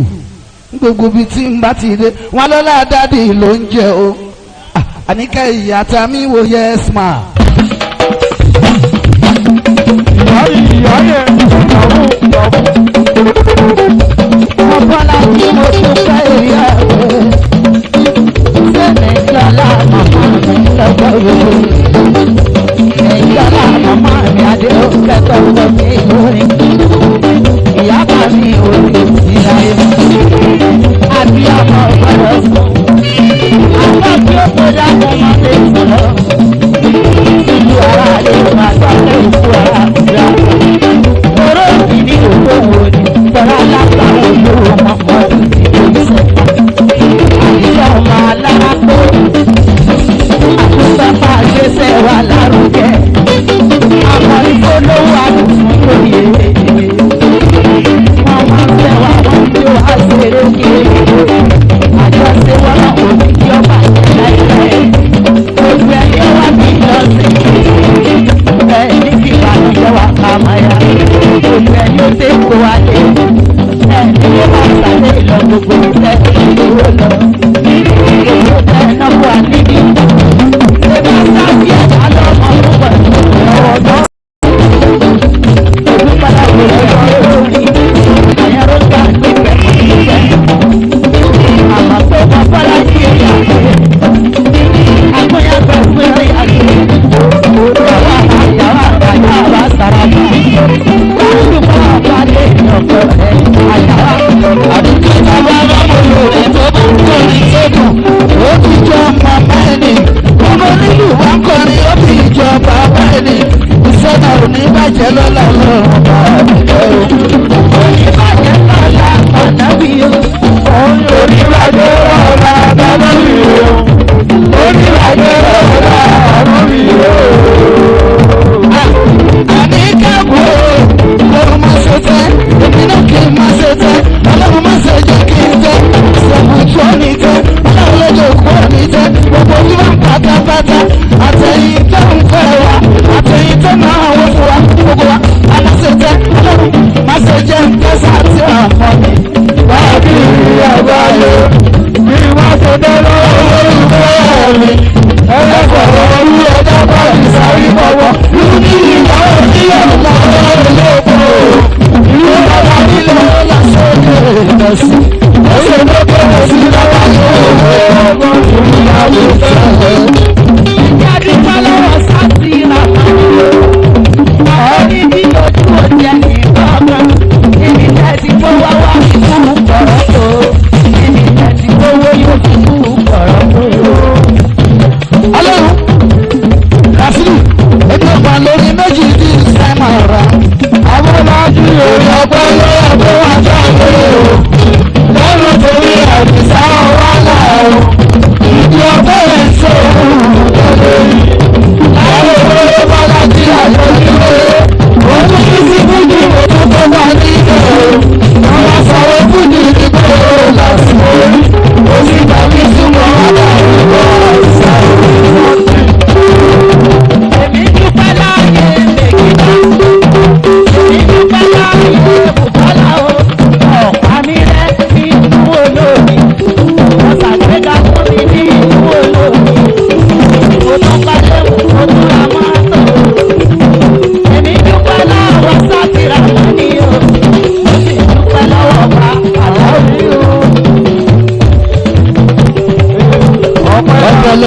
[SPEAKER 8] gbogbo ibi tí ń bá ti dé wọn lọ ládàádì ló ń jẹ o Àníkẹ́ ìyáta mi wò yes ma.
[SPEAKER 1] Ìyá yẹn ìyàwó ìyàwó.
[SPEAKER 2] Ọ̀pọ̀lá tí mo tún fẹ́ ìyá rẹ̀. Sẹ́mi jọlá màmá mi lọ́jọ́ yòó. Ìjọlá màmá mi adé ó kẹ́kọ̀ọ́ tó mi lórí. Ìyá bá mi ò lè sí láyé. Àbí ọmọ gbọ́dọ̀ sùn. Àbá tí ó kọjá kó má lè sọ̀rọ̀. Ìlú ara lè máa gbà pé òkú ara kúra. Oró ìdí òkú wo ni? Bọ́lá lápá olówó mọ́kọ́ tó ti dé.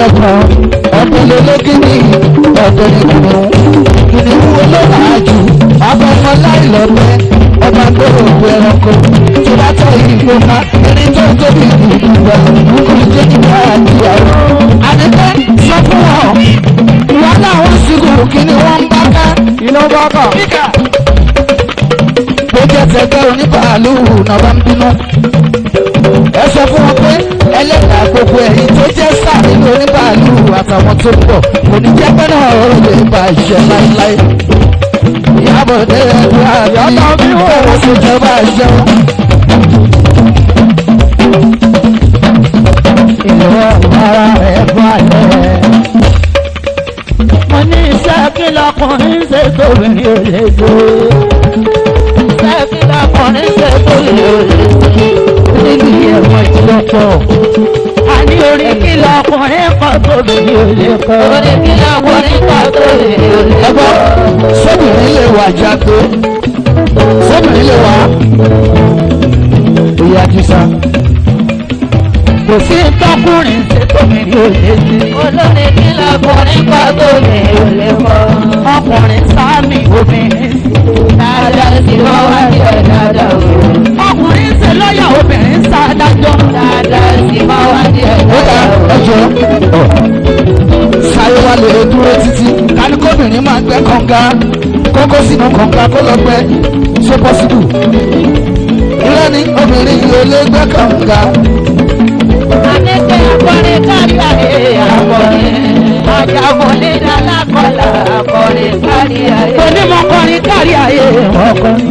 [SPEAKER 8] lẹ́kọ̀ọ́ ọdún lológìnì ọdún ní kìnìún kìnìún olóòlàjù abọ́mọ láìlọ́gbẹ́ ọba gbòòrò ẹranko tó bá tọ ìgbò ká ẹni tó tóbi ìgbà kò jẹ́ ìgbà àdìyàwó. Àdìpẹ́ sọ fún wọn wọn làwọn sìnkú kí ni wọ́n ń bá ká.
[SPEAKER 4] Iná bá kà.
[SPEAKER 8] Bó jẹ́ tẹ̀gbẹ́ oníbàálù náà bá ń bínú. Ẹ sọ fún wọn pé ẹlẹ́dàá gbogbo ẹ̀yin tó jẹ́ sáà nínú oníbàálù àtàwọn tó ń bọ̀ kò ní jẹ́ pé náà ọ̀rọ̀ lè ba ìṣẹ́ láéláé. Ìyábọ̀dé ẹ̀dùn àbí báwo ṣe jọba ìṣẹ́ wọn.
[SPEAKER 2] Ìlú ara rẹ̀ balẹ̀. Mo ní iṣẹ́ kí lọkùnrin ṣe tóbìnrin ò lè ṣe. Iṣẹ́ kí lọkùnrin ṣe tóbìnrin ò lè ṣe. Níbi ẹ̀wọ̀n ìlọ́pọ̀. A ní orí kí lọkùnrin kọ́ tóbìnrin ò lè kọ́. Orí kí lọkùnrin kọ́ tóbìnrin ò lè
[SPEAKER 8] Ẹ gbọ́ sóbìnrin lè wà jáde sóbìnrin lè wà ìyá jísà.
[SPEAKER 2] Kò sí tọkùnrin ṣe tóbìnrin ò lè ṣe.
[SPEAKER 7] Olórin kí lọkùnrin kọ́ tóbìnrin ò lè kọ́.
[SPEAKER 2] Ọkùnrin sáàmì obìnrin sí.
[SPEAKER 7] Dáadáa sí wọ́n wá sí ẹ̀ dáadáa o.
[SPEAKER 2] Ọkùnrin ṣe lọ́yà obìnrin sá adájọ́.
[SPEAKER 7] Dáadáa sí wọ́n wá sí ẹ̀
[SPEAKER 8] Ó dà
[SPEAKER 7] dáadáa o.
[SPEAKER 8] ẹjọ́ sáyé wa lè dúró títí kánikóbìnrin máa gbẹ́ kànga kókó sínú kànga kó lọ gbẹ́ so possible. Irọ́ ni obìnrin yìí ò lè gbẹ́ kànga.
[SPEAKER 7] Àníkẹ́ akọrin kárí ayé akọrin. Ajagunlé dálákọ̀lá akọrin kárí ayé.
[SPEAKER 2] Onímọ̀kọrin kárí ayé ọkọrin.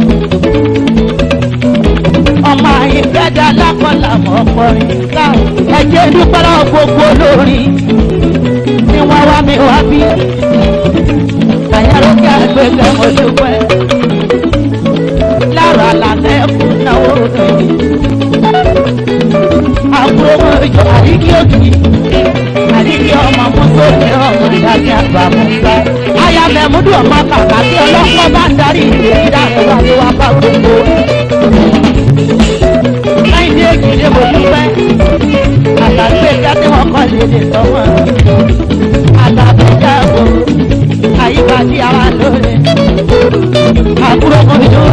[SPEAKER 2] Ọmọ àyìnfẹ́ dálákọ̀lá mọ̀kọrin. Ẹ̀jẹ̀ dúpẹ́ lọ́wọ́ gbogbo olórin. Ní wọ́n wá mi wá bí. Àyàrókè àgbẹ̀kẹ̀ mo dúpẹ́. Lára àlàkẹ́ kú náwó rẹ̀. Àbúrò mọ̀ ìjọ àríkí òkì. Àríkí ọmọ mọ́sọ̀lẹ̀ ọmọ ìdájẹ́ àgbà mọ́sá. Aya Mẹ̀múdù ọmọ kàkà tí ọlọ́pàá bá ń darí ìlú ìdá ẹ̀wà ni wàá bá gbogbo. Láìdé èjìdé mo dúpẹ́. Àtàgbé ìjà tí wọ́n kọ́ lè lè sọ́mọ́. Àtàgbé ìjà kò àyíká tí ara lóore. Àbúrò mọ̀ ìjọ.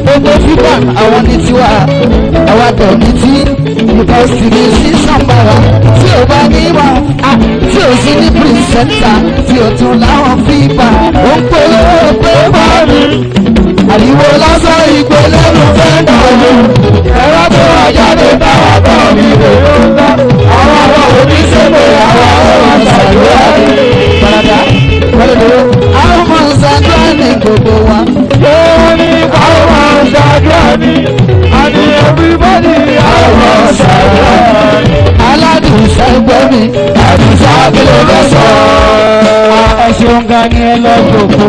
[SPEAKER 8] Gbogbo fífàn àwọn ní tiwa àwa dẹ̀ ní tí because tìbí sí sàmbàrà tí ò bá ní wà á tí ò sí ní pírísẹ́ńtà tí ò tún láwọn fífà ó ń polówó pé bọ́ọ̀lù àríwó lásán ìgbé lẹ́nu fẹ́ dọ̀lù ẹ̀rọ tó wà jáde táwa bọ̀ mí lè ló ń bá àwọn ọmọ òbí sẹ́pẹ̀ àwọn ọmọ ṣàdúrà ní parada pẹ̀lú àwọn ọmọ ṣàdúrà ní gbogbo wa.
[SPEAKER 4] Lórí àwọn ṣàdúrà ní, àní everybody àwọn ṣàdúrà ní.
[SPEAKER 8] Aládùúsá ẹgbẹ́ mi àdùúsá kí ló fẹ́ sọ.
[SPEAKER 4] Ẹ ṣeun gan ni ẹ lọ jòkó,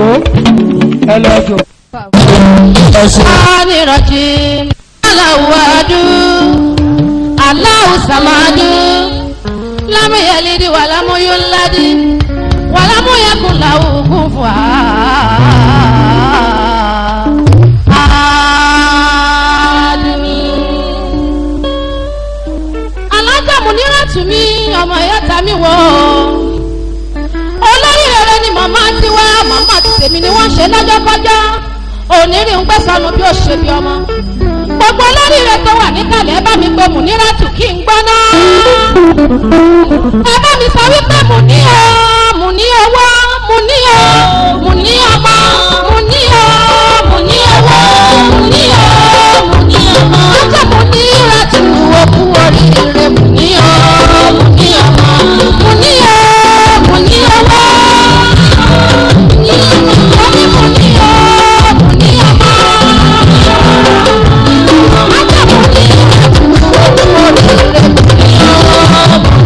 [SPEAKER 4] ẹ lọ jòkó.
[SPEAKER 7] Anirajim, Allahu adu, Allahu samadu, lam yalid wa lam yulad, wa lam yakun lahu kufuwan ahad. Alájà Muniratu mi, ọmọ ìyá ta mi wọ̀ ọ́. Olórí rere ni màmá tiwa, màmá ti tèmi ni wọ́n ṣe lọ́jọ́ kọjá. Onírì ń gbẹ́sọ̀nù bí ó ṣe bí ọmọ. Gbogbo olórí rẹ tó wà níkàlẹ̀ ẹ bá mi pé Muniratu kí n gbọ́ náà. Ẹ bá mi sọ wípé mo ní o, mo ní owó, mo ní o, mo ní ọmọ, mo ní o, mo ní owó, mo ní o, mo ní ọmọ. Lọ́jọ́ Muniratu òkú oríire mo ní o, mo ní ọmọ, mo ní o, mo ní owó. Mo ní mo ní o, mo ní ọmọ. Lọ́jọ́ Muniratu òkú oríire mo ní o, mo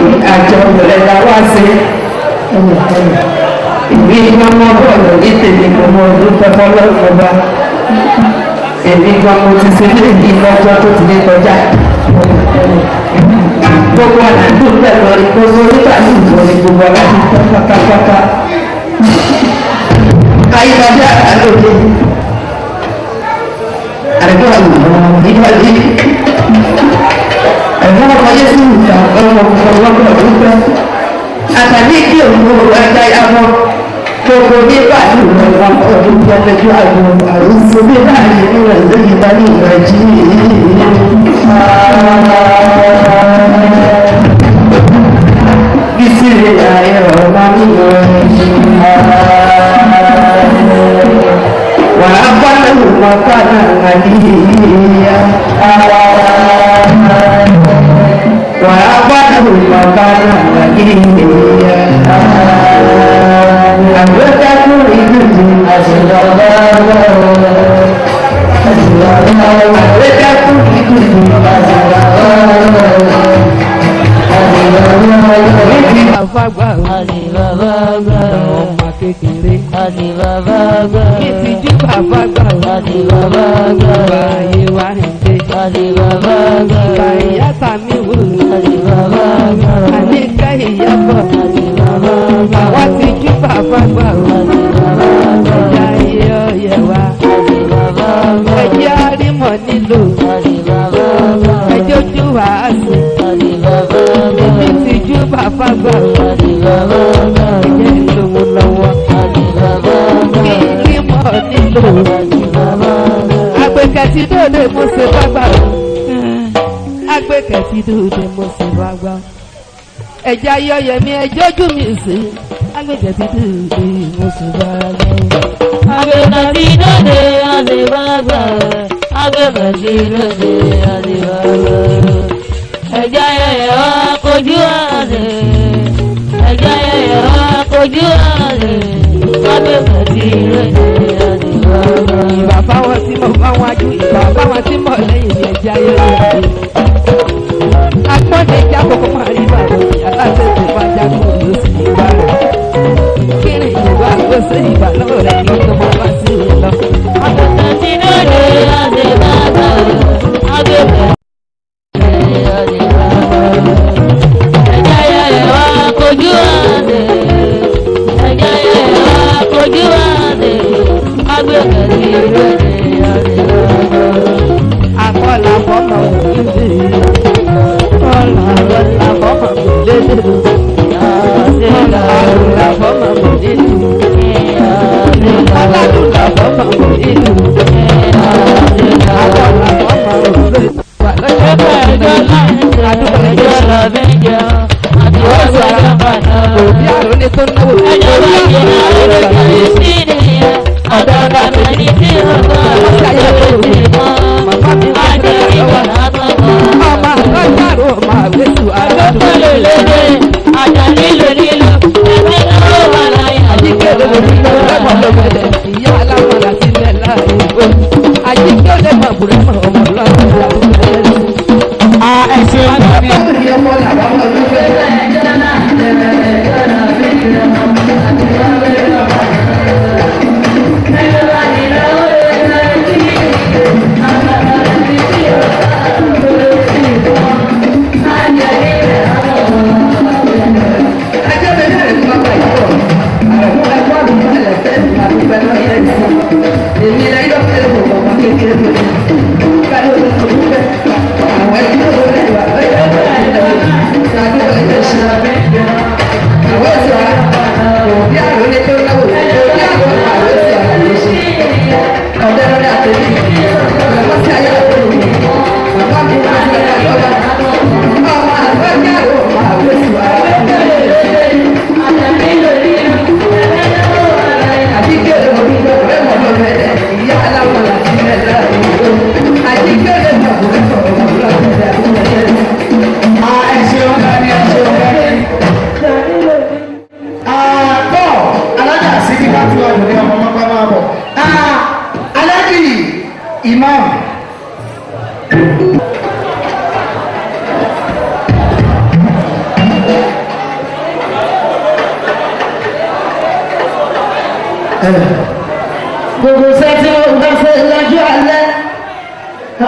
[SPEAKER 3] yìí àjọ rẹ̀ la wá sí. Ìwé gbọ́mọ bọ́ọ̀lù ní tèmi mo mọ ọdún pẹ́pọ́ lọ́wọ́ bá. Èmi gan mo ti ṣe lé ní lọ́jọ́ tó ti lé kọjá. Gbogbo àdúgbò pẹ̀lú ọ̀rẹ́ gbogbo nígbà tí ìbò ni gbogbo aládùúgbò pátápátá. Ayípadà àlòdì. Àdúgbò àlùmọ́ ìdíwájú. Ẹ̀fọ́ ọkọ̀ Yéṣu ìta ọmọ ọlọ́gbọ̀n dúpẹ́. Àtàlí kí òun ẹja yàgò. Gbogbo nígbà tí ìwọ̀n ọdún pẹ́lẹ́jú àgbo àrùn bí láàrin ìrìn lóyìn bá ní ìrẹ̀jì. Bísí ayé ọ̀la nínú ẹ̀jì. Wàá bá lẹ́wọ̀n mọ́kànlá àdìyà. Wàá bá lẹ́wọ̀n mọ́kànlá àdìyà.
[SPEAKER 2] Àfàgbà ọmọ kékeré. Kí ti jú bàbá gbà ó. Bàbá ayé wa ń dé. Ìgbà ìyá tàmí wò. Àníkẹ́ ìyá bọ̀. Àwa ti jú bàbá gbà ó. Ẹja ayé ọyẹ wa. Ẹjẹ́ àrímọ̀ nílò. Ẹjọ́ ojú wa á sùn. Èmi ti jú bàbá gbà ó. Ẹjẹ́ ìlówó lọ́wọ́. Kí rímọ̀ nílò. Àgbẹ̀kẹ̀tì dòde mo ṣe bá gbà ó. Àgbẹ̀kẹ̀tì dòde mo ṣe bá gbà ó. Ẹ̀jẹ̀ ayọ̀yẹ̀mí ẹjọ́ ojú mi sí. Àgbẹ̀kẹ̀tì dòde mo ṣe bá gbà ó.
[SPEAKER 7] Agbẹ̀kẹ̀tì dòde àṣebàgbà. Agbẹ̀kẹ̀tì dòde àṣebàgbà. Ẹja yẹyẹ wá kojú àlè. Ẹja yẹyẹ wá kojú àlè. Agbẹ̀kẹ̀tì dòde àṣebàgbà.
[SPEAKER 2] Ìbà fáwọn tí mo bá wájú, ìbà fáwọn tí mo lẹ́yìn ní ẹ̀jẹ̀ ayọ̀yẹ̀mí. Agbọ́dẹ já kókó máa rí bàbá aláṣẹ tó bá já kó ló sì ní bá rẹ̀. Kírì ìwà ló ṣe ìbà lọ́wọ́ rẹ̀ kí ló máa bá sí i lọ.
[SPEAKER 7] Agbẹ̀kẹ̀tì dòde àṣebàgbà. Agbẹ̀kẹ̀tì dòde àṣebàgbà. Ẹja yẹyẹ wá kojú àlè. Ẹja yẹyẹ wá kojú àlè. Agbẹ̀kẹ̀tì dòde àṣebàgbà.
[SPEAKER 2] Akọ́là fọ́mọ òkúté. Kọ́là kọ́là fọ́mọ òlédè. Kọ́là fọ́mọ òlédè. Kọ́là fọ́mọ òlédè. Akọ́là fọ́mọ òlédè. Òbí àrùn ní tó náwó. Màmá mi wá ní ọwọ́. Ọmọ àlọ́jàrò máa wéṣù àlọ́dún. Àjíkẹ́ ló ní lọ́wọ́ lọ́wọ́lẹ̀ ìyá aláwọ̀lá sílẹ̀ láàrin o. Àjíkẹ́ lè mọ̀ bùrẹ́ mọ̀ ọmọ lọ́wọ́
[SPEAKER 7] Thank you.
[SPEAKER 3] Gbogbo iṣẹ́ tí mo bá ṣe lọ́jọ́ alẹ́,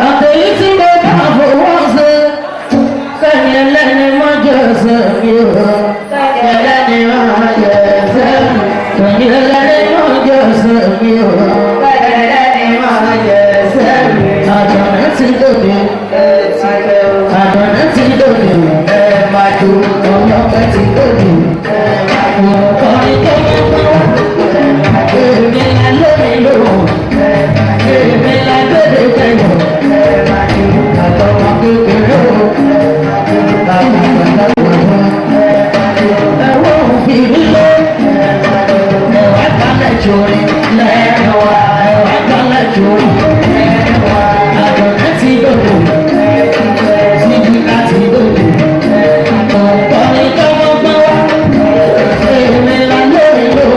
[SPEAKER 3] àtẹ̀yí tí mo bá fowó ṣe, kẹ́ni ẹlẹ́ni má jẹ́ ẹsẹ̀ mi o, kẹ́ni ẹlẹ́ni má jẹ́ ẹsẹ̀ mi, kẹ́ni ẹlẹ́ni má jẹ́ ẹsẹ̀ mi o, kẹ́ni ẹlẹ́ni má jẹ́ ẹsẹ̀ mi. Àjọ̀nà ti dòde, àjọ̀nà ti dòde, ẹ máa jó, ọlọ́pẹ́ ti dòde, ẹ máa jó, ọkùnrin tó ń bọ̀. Èmi la lómi lò, èmi la gbèdé tẹ̀yọ̀, àtọmọ kékeré o, bàbá bàbá bàbá. Ẹ̀wọ̀n òfin líle, ẹ̀wà kálẹ̀ jòrè lẹ́nu wa, ẹ̀wà kálẹ̀ jòrè lẹ́nu wa. Àjọ̀dún ti dòdò, síbi láti dòdò, ọ̀pọ̀ ní tọ́mọ́ gbọ́ wá. Èmi la lómi lò.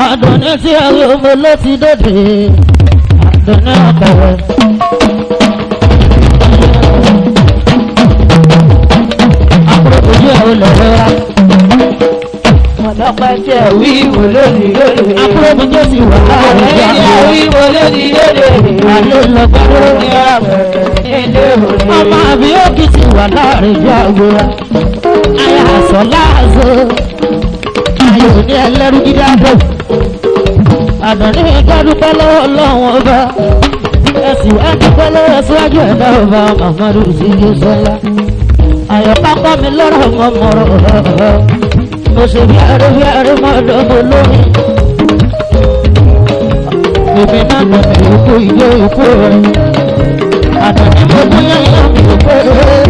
[SPEAKER 7] Àdùnní tí a rí omo ló ti dòde, àdùnní ọ̀bẹ̀rẹ̀. Ojú ẹ̀ olè rẹ̀.
[SPEAKER 2] Ọlọ́pàá jẹ́ wíwo lónìí lónìí.
[SPEAKER 7] Àbúrò mi jẹ́ sì wà láàrin ìjà.
[SPEAKER 2] Ẹ̀yẹ́ wíwo lónìí lónìí.
[SPEAKER 7] Àlè lọ gbàdúrà.
[SPEAKER 2] Ní àwẹ̀ ilé òní.
[SPEAKER 7] Ọmọ àbí òkì ti wà láàrin ìjà àgbòrá. Àyà àsọ láàzọ. Ayò ní ẹlẹ́rú dídá bò. Àdùnní ìgbàdúpẹ́ lọ́wọ́ Ọlọ́run ọba. Ẹ̀sìn wá dúpẹ́ lọ́wọ́ síwájú ẹ̀dá ọba Màmúdù Síjú Sọ́lá. Àyọ̀ká kọ́ mi lọ́rọ̀ mọ́ mọ́rọ̀. Mo ṣe bí aré bí aré mọ́ ọ̀dọ́mọ lórí. Èmi náà nà mí òkú ìjọ òkú rẹ̀. Àdùnní mo mú yányá mi òkú rẹ̀.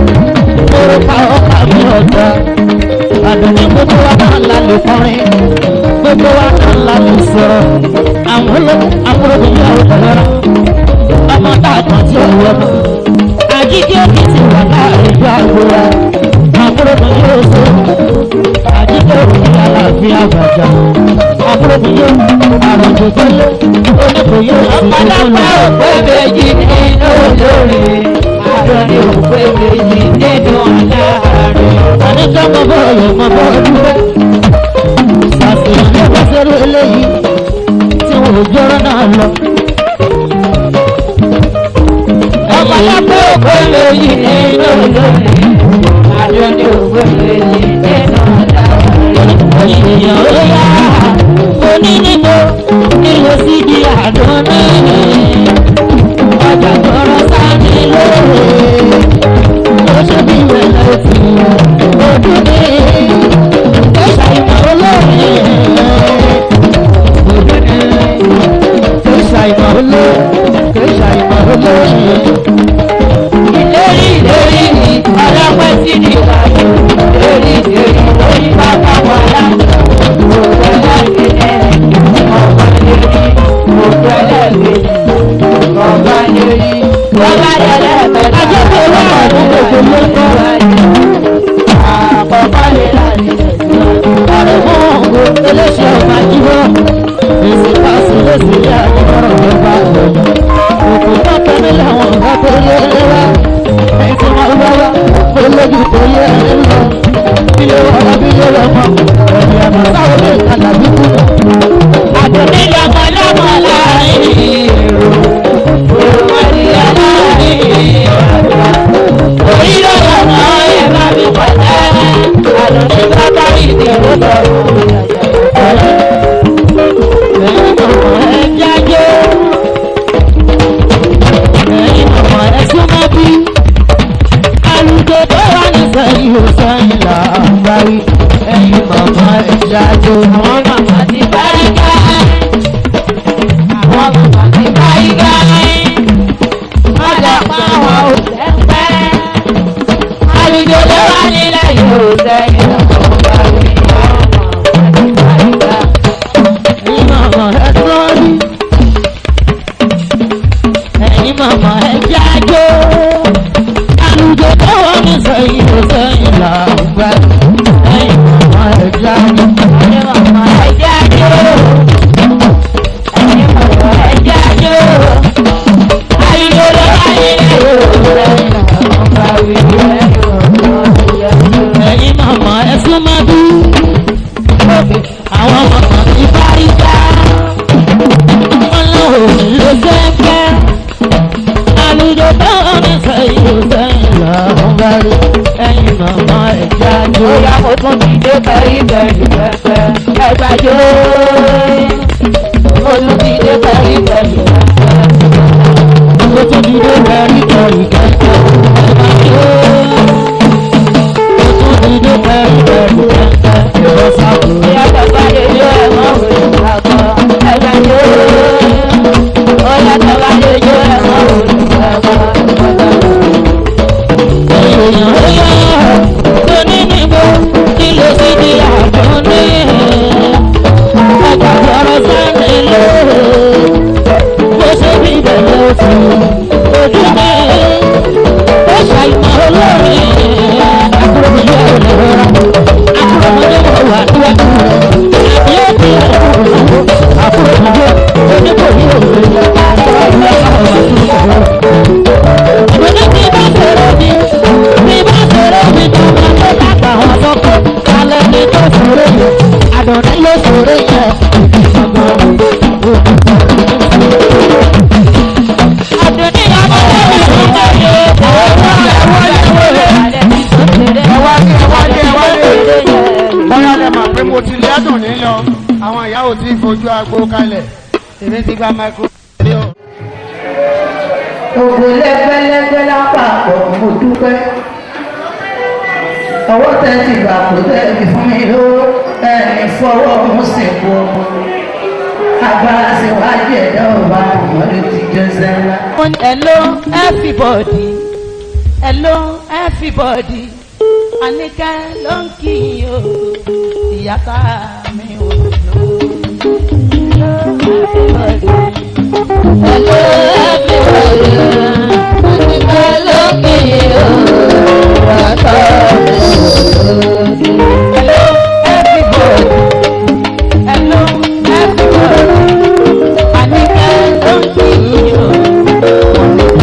[SPEAKER 7] Mo rò pa ọkà mi ọ̀dà. Àdùnní gbogbo wa náà la lè kọrin. Gbogbo wa náà la lè sọ̀rọ̀. Àwọn olóògùn yóò wọ̀ ọmọ tá a tàn tí ò wọ̀ mọ́. Àjíjẹ́ kì í ti wà láàrin ìjọ àgbòrá. Àbúrò mi yóò ṣe. Àjíjẹ́ òkè àlàáfíà bàjá. Àbúrò mi yóò àròjò tẹ́lẹ̀. Oníkò yóò sì tó
[SPEAKER 2] Ọ̀pọ̀lọpọ̀
[SPEAKER 7] lọ.
[SPEAKER 2] òpè méjì nínú olórí. Àdùnní òpè méjì nínú aláàárẹ̀.
[SPEAKER 7] Àníkà mọ bọ́ọ̀lù mọ bọ́ọ̀lù rẹ̀. Sàṣìyàn ló bá ṣerú eléyìí tí wọn ò jọ́rọ́ náà lọ.
[SPEAKER 2] Ọ̀pọ̀lọpọ̀ òpè méjì nínú olórí. Àdùnní òpè méjì nínú aláàárẹ̀.
[SPEAKER 7] Ènìyàn ó yá oní níbo nílò sí di àdúrà ọjà tọrọ sáni lóore ó ṣe bí wẹ̀lẹ̀ tì ojú ní ó ṣàìmọ̀ olóore ojú ní ó ṣàìmọ̀ olóore ó ṣàìmọ̀ olóore.
[SPEAKER 2] Ìlérí ìlérí ni ọlọ́pẹ́ sí ní ìwájú. Ìlérí ìlérí lórí bàbá wa láti òkú ẹlẹ́gbẹ̀ẹ́ ọba lérí òkú ẹlẹ́gbẹ̀ẹ́ ọba lérí ọba lẹ́lẹ́gbẹ̀ẹ́.
[SPEAKER 7] Ajẹ́pẹ́ wà àdúgbò tó ló ń bọ̀.
[SPEAKER 2] Àkọ́kọ́ lè láti tẹ̀síwájú.
[SPEAKER 7] Àrẹ̀mú eléṣẹ́ ọba jíwọ́, èsì pàṣẹ lóṣì ní àjọrọ̀ ọba ọ̀dọ̀. Òkú tọ́tọ́ ní làwọn ọba tó lé wá. Ẹ̀sìn máa wá wá, olójú tó yẹ ẹ lọ. Ilé ọba bí yóò lọ mọ, ẹ̀yìn àmọ́ sáwọn lè kàlà bí kú.
[SPEAKER 2] Àdùnní lọ́mọ lọ́mọ láàrin èrò. Òròmọdìyà láàrin àgbà. Orí ló lọ́mọ ẹ̀ bá mi pàtẹ́. Àdùnní bàbá ìdèrò lọ́rùn ìyàjà.
[SPEAKER 7] Ẹ̀yin mọ̀mọ́ ẹ jájó. Ẹ̀yin mọ̀mọ́ ẹ súnmọ́ bí. Àlùjọ tó wà ní sẹ́yìn ò sẹ́yìn là ń bá wí. Ẹ̀yin mọ̀mọ́ ẹ jájó.
[SPEAKER 2] Àwọn màmá ti báríkà. Àwọn màmá ti báríkà. Má dà pa àwọn òṣèpẹ́. Àlùjọ tó wà nílẹ̀ yóò sẹ́yìn lọ́wọ́ bá wí. Àwọn màmá ti báríkà.
[SPEAKER 7] Ẹ̀yin mọ̀mọ́ ẹ súnmọ́ bí. Ẹ̀yin mọ̀mọ́ ẹ jájó. Àlùjọ tó wà ní sẹ́yìn ò pẹ̀rí pẹ̀rí pẹ̀pẹ̀ ẹgbàjọ́. Olùdíje pẹ̀rí pẹ̀rí pẹ̀pẹ̀. Olùdíje pẹ̀rí pẹ̀rí pẹ̀pẹ̀ ẹgbàjọ́. Olùdíje pẹ̀rí pẹ̀rí pẹ̀pẹ̀ ẹgbàjọ́. Ìyàtọ̀ bá lè yọ ẹ̀mọ́ òṣùpá ẹgbàjọ́. Ìyàtọ̀ bá lè yọ ẹ̀mọ́ òṣùpá
[SPEAKER 4] Bóyá lẹ mọ̀ pé mo ti lé àdùn nílọ, àwọn ìyá ò tí ì fojú agbo kalẹ̀, èmi ti gba microphone o.
[SPEAKER 3] Gbogbo lẹ́gbẹ́lẹ́gbẹ́ lápapọ̀ mo dúpẹ́. Ọwọ́ tẹ́ ti gbà kó tẹ́ fi fún mi lówó ẹni fọwọ́ mú sìnkú ọmọ. Agbára sí wájú ẹ̀dá ọba àmọ́lé ti jẹ́ sẹ́ńlá.
[SPEAKER 2] Hello everybody, hello everybody, Àníkẹ́ ló ń kí yín o, ìyá tá mi ò lò. Hello everybody, hello everybody, Àníkẹ́ ló ń kí yín o, ìyá tá mi ò lò. Hello everybody, hello everybody, Àníkẹ́ ló ń kí yín o.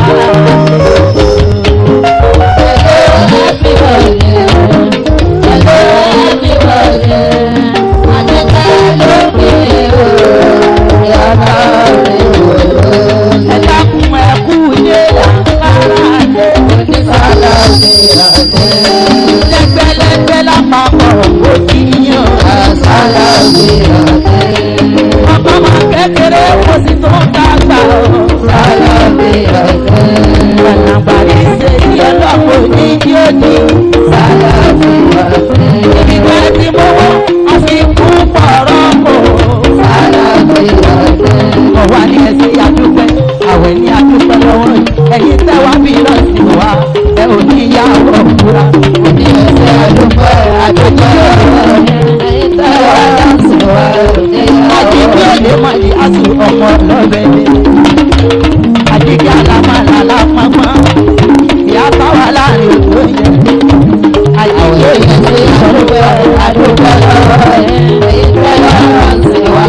[SPEAKER 2] Lẹ́gbẹ́lẹ́gbẹ́ lápapọ̀ òkì yàn. Ọmọ máa kékeré kò sí tó ń dàgbà o. Àlàbàrí ṣe ní ọlọ́pọ̀ ní kí ó ní. Ibi tó ti mówó, a fi kú pọ̀rọ̀ kò. Ọ̀wá ní ẹsẹ̀ àdúpẹ́, àwẹ̀ ní àdúpẹ́ lọ́wọ́ yìí. Ẹ̀yin tẹ́ wá bí lọ sí wa, ẹ ò ní yá ọ̀kúra. Ní ẹsẹ̀ àdúpẹ́, àdúpẹ́ lọ́wọ́ yìí. Ẹ̀yin tẹ́ wá lọ sí wa, àdìgbò òde mọ̀ ní àsù ọmọ lọ́bẹ̀ ni. Àdìgbò àlàmàlà lápapọ̀, ìyá bá wà láàrin òkú yẹn. Àdìgbò òde àdúpẹ́, àdúpẹ́ lọ́wọ́ yìí. Ẹ̀yin tẹ́ wá lọ sí wa,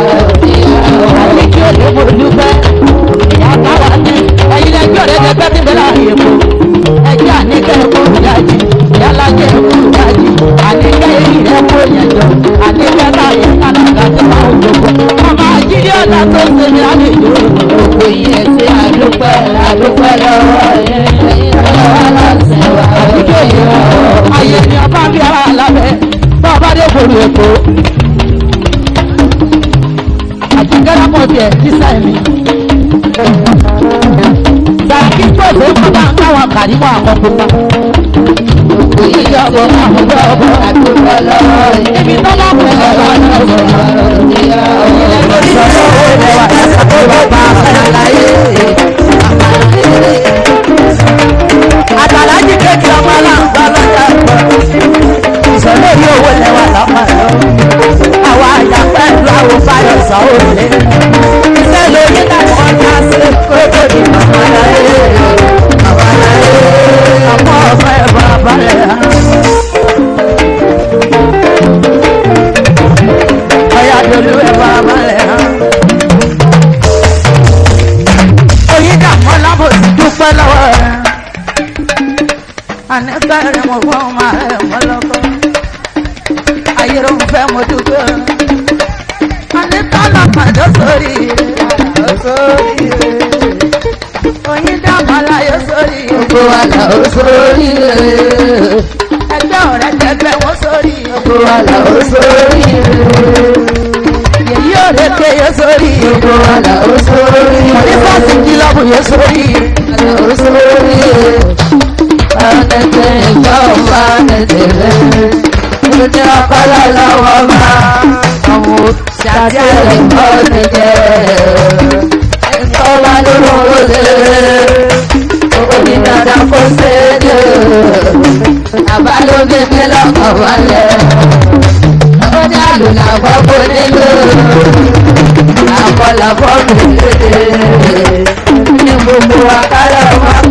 [SPEAKER 2] àdìgbò òde mo dúpẹ́, ìyá bá wà ní. Ẹ̀yin lẹ́gbẹ́ ọ̀rẹ́ lẹ́gbẹ́ tí ń bẹ láàrin èkó. Ẹgbẹ́ àníkẹ́ ẹ̀kọ́ ìdájì, ìyálájẹ́ ẹ̀kọ́ ìdájì, àníkẹ́ èyí rẹ̀ kó yẹn jọ, àníkẹ́ táyé kálàkà tó máa ń gbogbo. Ọmọ àjírí ọ̀la tó ń ṣe ní àlejò. Òkú yìí ṣe àdúpẹ́ àdúpẹ́ lọ́wọ́ yẹn. Àdúgbò yìí ayé ni ọba bí ara lábẹ́, bá ọba dé kòrò èkó. Àjíkẹ́ lápọ̀ tiẹ̀ nísà mi. Sàkí tó ṣe é kọ́ta ń káwọn kàrímọ̀ àkọ́kọ́ pa. Ìjọba àkọ́kọ́ ọkọ̀ àdúgbò lọ́wọ́. Ibi tó bá kọ̀ ọ́ lọ́wọ́ Àtàlájì kéèkì ọmọ aláǹgbá lọ́jà ẹ̀kọ́. Ìṣòro yìí owó lẹ́wà lọ́pàá lọ. Àwa àjà pẹ̀lú àwọn fáyọ̀ sọ́wọ́ lé. Iṣẹ́ lórí náà ọjà sí kókó ní màmá láyé. Màmá láyé. Àmọ́ ọ̀fẹ́ bàbá rẹ̀ hàn. Ọ̀yà dolú ẹ̀ bàbá rẹ̀ hàn. Oyin dàpọ̀ lábòsí dúpẹ́ lọ́wọ́ rẹ̀. Àníkà rẹ̀ mo fọ́ ọmọ rẹ̀ mọ́ lọ́kọ́. Ayé ló ń fẹ́ mo dúpẹ́. Àníkà lọ́pàá sórí rẹ̀ sórí rẹ̀. Oyin dàpọ̀ láyé sórí rẹ̀.
[SPEAKER 3] Gbogbo wa là ó sórí rẹ̀.
[SPEAKER 2] Ẹgbẹ́ ọ̀rẹ́ tẹgbẹ́ wọ́n sórí rẹ̀.
[SPEAKER 3] Gbogbo wa là ó
[SPEAKER 2] sórí rẹ̀. Yèyí òrèké yóò sórí rẹ̀. Gbogbo wa là ó sórí rẹ̀. Mọ̀nífàsì kìlọ̀bù yóò sórí rẹ̀. Là ó sórí rẹ̀. Fanẹ̀tẹ̀ ìjọ fanẹ̀tẹ̀ rẹ̀. Ní ọpọlọ lọ́wọ́ máa ọmọ ṣàtì ẹ̀kọ́ ti jẹ́. Ẹ̀kọ́ wa ló ń wọlé. Onídàáda kó séde. Àbálòdé mi lọ́kàn wálẹ̀. Ó ní àlùlà gbọ́gbó nílò. Àkọlà fọ́ọ̀mù lédè. Ní gbogbo akárọ̀ máa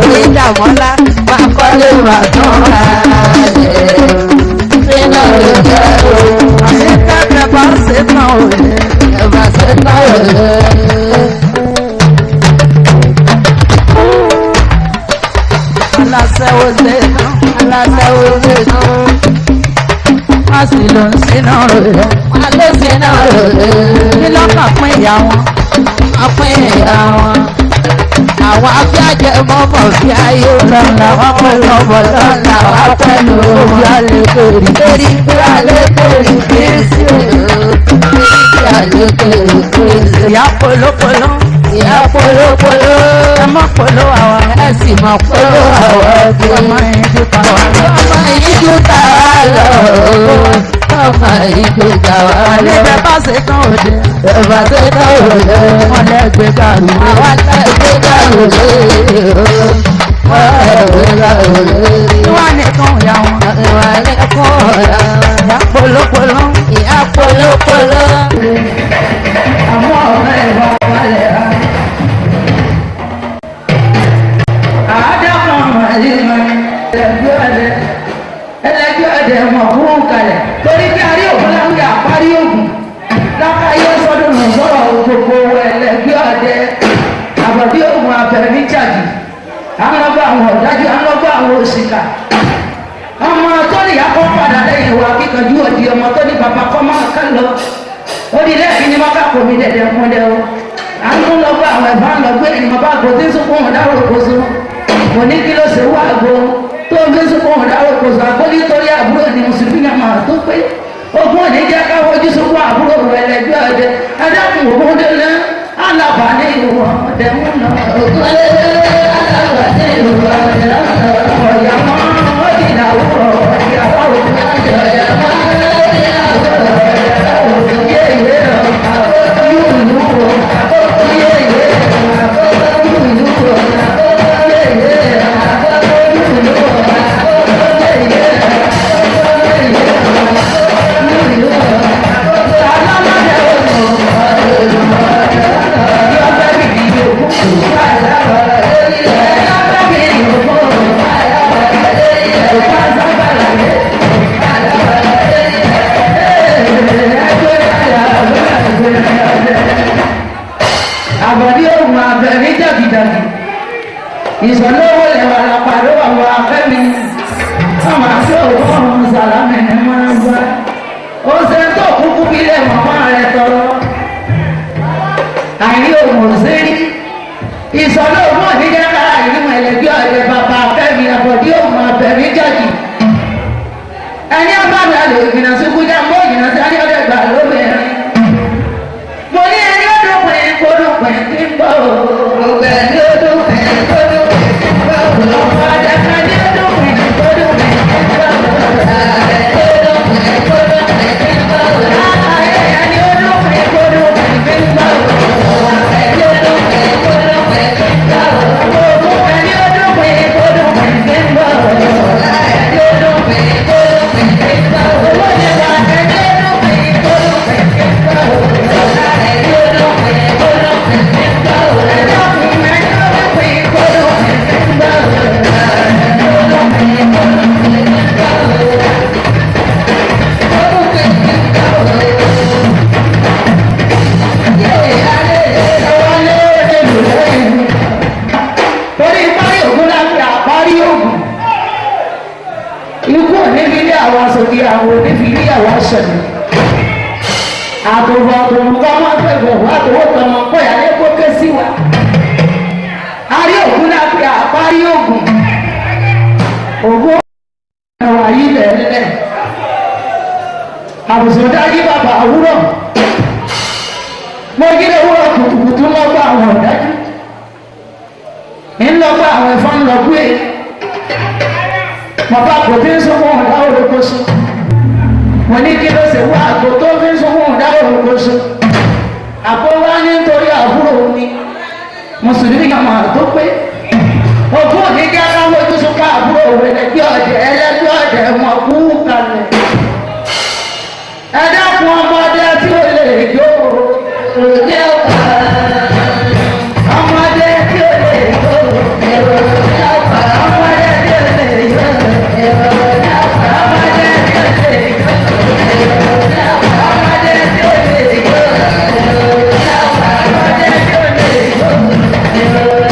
[SPEAKER 2] kọ̀ ìdàmọ́lá máa kọ́lé máa tán ra jẹ́. Nínú ìjẹ́ o. Àṣekẹ́ bá ṣe tán òye. Ẹ bá ṣe tán òye. Aláṣẹ́wó ṣe tán, aláṣẹ́wó ṣe tán. Má sì ló ń síná rẹ̀. Má ló síná rẹ̀. Kí lọ́kàn pín ìyá wọn? Wọ́n pín ìyá wọn. Àwọn afíàjẹ mọ́mọ́ fi ayé lọ́la wọ́n pẹ̀lú ọmọ lọ́la wọ́n pẹ̀lú òbí alẹ́kẹ̀rì. Lórí bí alẹ́kẹ̀rì kìrìsì. Lórí alẹ́kẹ̀rì kìrìsì. Ìyá polópoló. Ìyá polópoló. Ẹ mọ́ polo àwa. Ẹ sì mọ́ polo àwa. Ọmọ yìí ju ta wá lọ. Ọmọ yìí ju ta wá lọ. Ọmọ yìí ju ta wá lọ. Àlejò bá ṣe tán òde. Bá ṣe tán òde. Wọ́n lẹ́ gbé gàrú. Àwa lẹ́ gbé gàrú lé. Wọ́n lẹ́ gbé gàrú lé. Ìwà nìkan ìyá wọn. Ìwà nìkan ìyá wọn. Ìyá polópoló. Ìyá polópoló.
[SPEAKER 3] Àmọ́ ọ̀rẹ́ ìwà wálẹ̀ á. Ẹlẹgbẹ́ ọdẹ mọ̀ fún kalẹ̀ torí pé a rí ògùn láwùjọ àparí ògùn lákàáyé sọdún nù sọ̀rọ̀ gbogbo ẹlẹgbẹ́ ọdẹ àbọ̀dé ògùn abẹ̀mí jàdì àwọn àwọn ọ̀dájú àwọn àwọn òṣìkà ọmọ tó ní ìyá kọ́ padà lẹ́yìn ìwà kíkanjú òdi ọmọ tó ní bàbá kọ́ máa ká lọ ó di lẹ́ẹ̀kí ni wọ́n ká kò mí dẹ̀dẹ̀ fún dẹ o à ń tún lọ gbọ́ àwọn ẹ̀fọ́ à ń lọ gbé ìmọ̀ bá àgbo tí ń sunkún òun dárò kó so kò ní kí ló ṣe wá àgbo tó ń fi sunkún òun dárò kó so àgbo nítorí àbúrò ni mùsùlùmí náà máa tó pé ogun òní jẹ́ káwọ́ ojú sunkún àbúrò rẹ̀ lẹ́gbẹ́ ọdẹ adákùn ògùn délé alábàání ìwọ̀n ọdẹ ń nà ògùn délé alábàání ìwọ̀n ọdẹ ń nà ọ̀yà mọ́ ọ̀dìnà òwúrọ̀ ọ̀dìnà òwúrọ̀ ọ̀yà mọ́ ọ̀dìnà òwúrọ̀ yéyé Àbọ̀dé òun àbẹ̀mí jàgìjàgì. Ìsọ̀lówó lẹ̀wà làpàdé àwọn afẹ́mi. Ọmọ àti òkú ọ̀hún sàlámì ní máa ń gbá. Ó ṣe tó kúkú bílẹ̀ màmá rẹ̀ tọrọ. Àìní òun ò sí rí. Ìsọ̀lówó òníjẹ́ kára ìlú ẹlẹ́gbẹ́ ọ̀dẹ bàbá afẹ́mi àbọ̀dé òun àbẹ̀mí jàgì. Ẹni ọba mi àlè ìgbìnà sí kújà mọ́ ìgbìnà sí adé ọ̀dẹ gbà lóbìnrin. Mo ní ẹni ó dúpẹ́ kó dúpẹ́ kí n bọ̀ o. Gbogbo ẹni ó dúpẹ́ kó dúpẹ́ kí n bọ̀ o. Ọ̀dẹ̀kan ní ó dúpẹ́ kó dúpẹ́ kí n bọ̀ o. Ẹni ó dúpẹ́ kó dúpẹ́ kí n bọ̀ o. Ẹni ó dúpẹ́ kó dúpẹ́ kí n bọ̀ o. Ẹni ó dúpẹ́ kó dúpẹ́ kí n bọ̀ o. Gbogbo ẹni ó dúpẹ́ kó dúpẹ́ kí n bọ̀ o. Ẹni ó dúpẹ́ kó dúpẹ́ kí n bọ̀ o. Owó ni wà ẹni ó dúpẹ́ kó dúpẹ́ kí n bọ̀ o. Torí parí ògùn láti àparí ògùn. Ikú ò ní fi ilé àwọn aṣòfin àwọn ò ní fi ilé àwọn aṣẹ̀lẹ̀. Àtòwò àtòwò kọ́ máa fẹ́ bọ̀ wá àtòwò tọmọ kọ́yà lé kó ké sí wa. Arí ògùn láti àparí ògùn. Ògùn ọ̀rọ̀ ayé lẹ̀lẹ̀. Àwùjọ dájú bàbá àwúrọ̀. Mo jí lówùrọ̀ kùtùkùtù lọ́gbà àwọn ọ̀dájú. Ńlọgbà àwọn ẹ̀fọn ńlọgbé. Bàbá kò tí ń sunkún ọ̀dá òrokòso. Mo ní kí ló ṣe wá àgbo tó fi ń sunkún ọ̀dá òrokòso. Àpò wá ní nítorí àbúrò mi. Mùsùlùmí kan mà tó pé. Ogún òní kí aláwọ̀ ojú sunkún àbúrò rẹ̀ lẹ́gbẹ́ ọ̀dẹ̀ ẹlẹ́gbẹ́ ọ̀dẹ̀ wọn kú kalẹ̀. Ẹ dákun ọmọdé tí ó lè jó òde ọ̀pá. Ọmọdé tí ó lè jó òde ọ̀pá. Ọmọdé tí ó lè jó òde ọ̀pá. Ọmọdé tí ó lè jó òde ọ̀pá. Ọmọdé tí ó lè jó òde ọ̀pá. Ọmọdé tí ó lè jó òde ọ̀pá.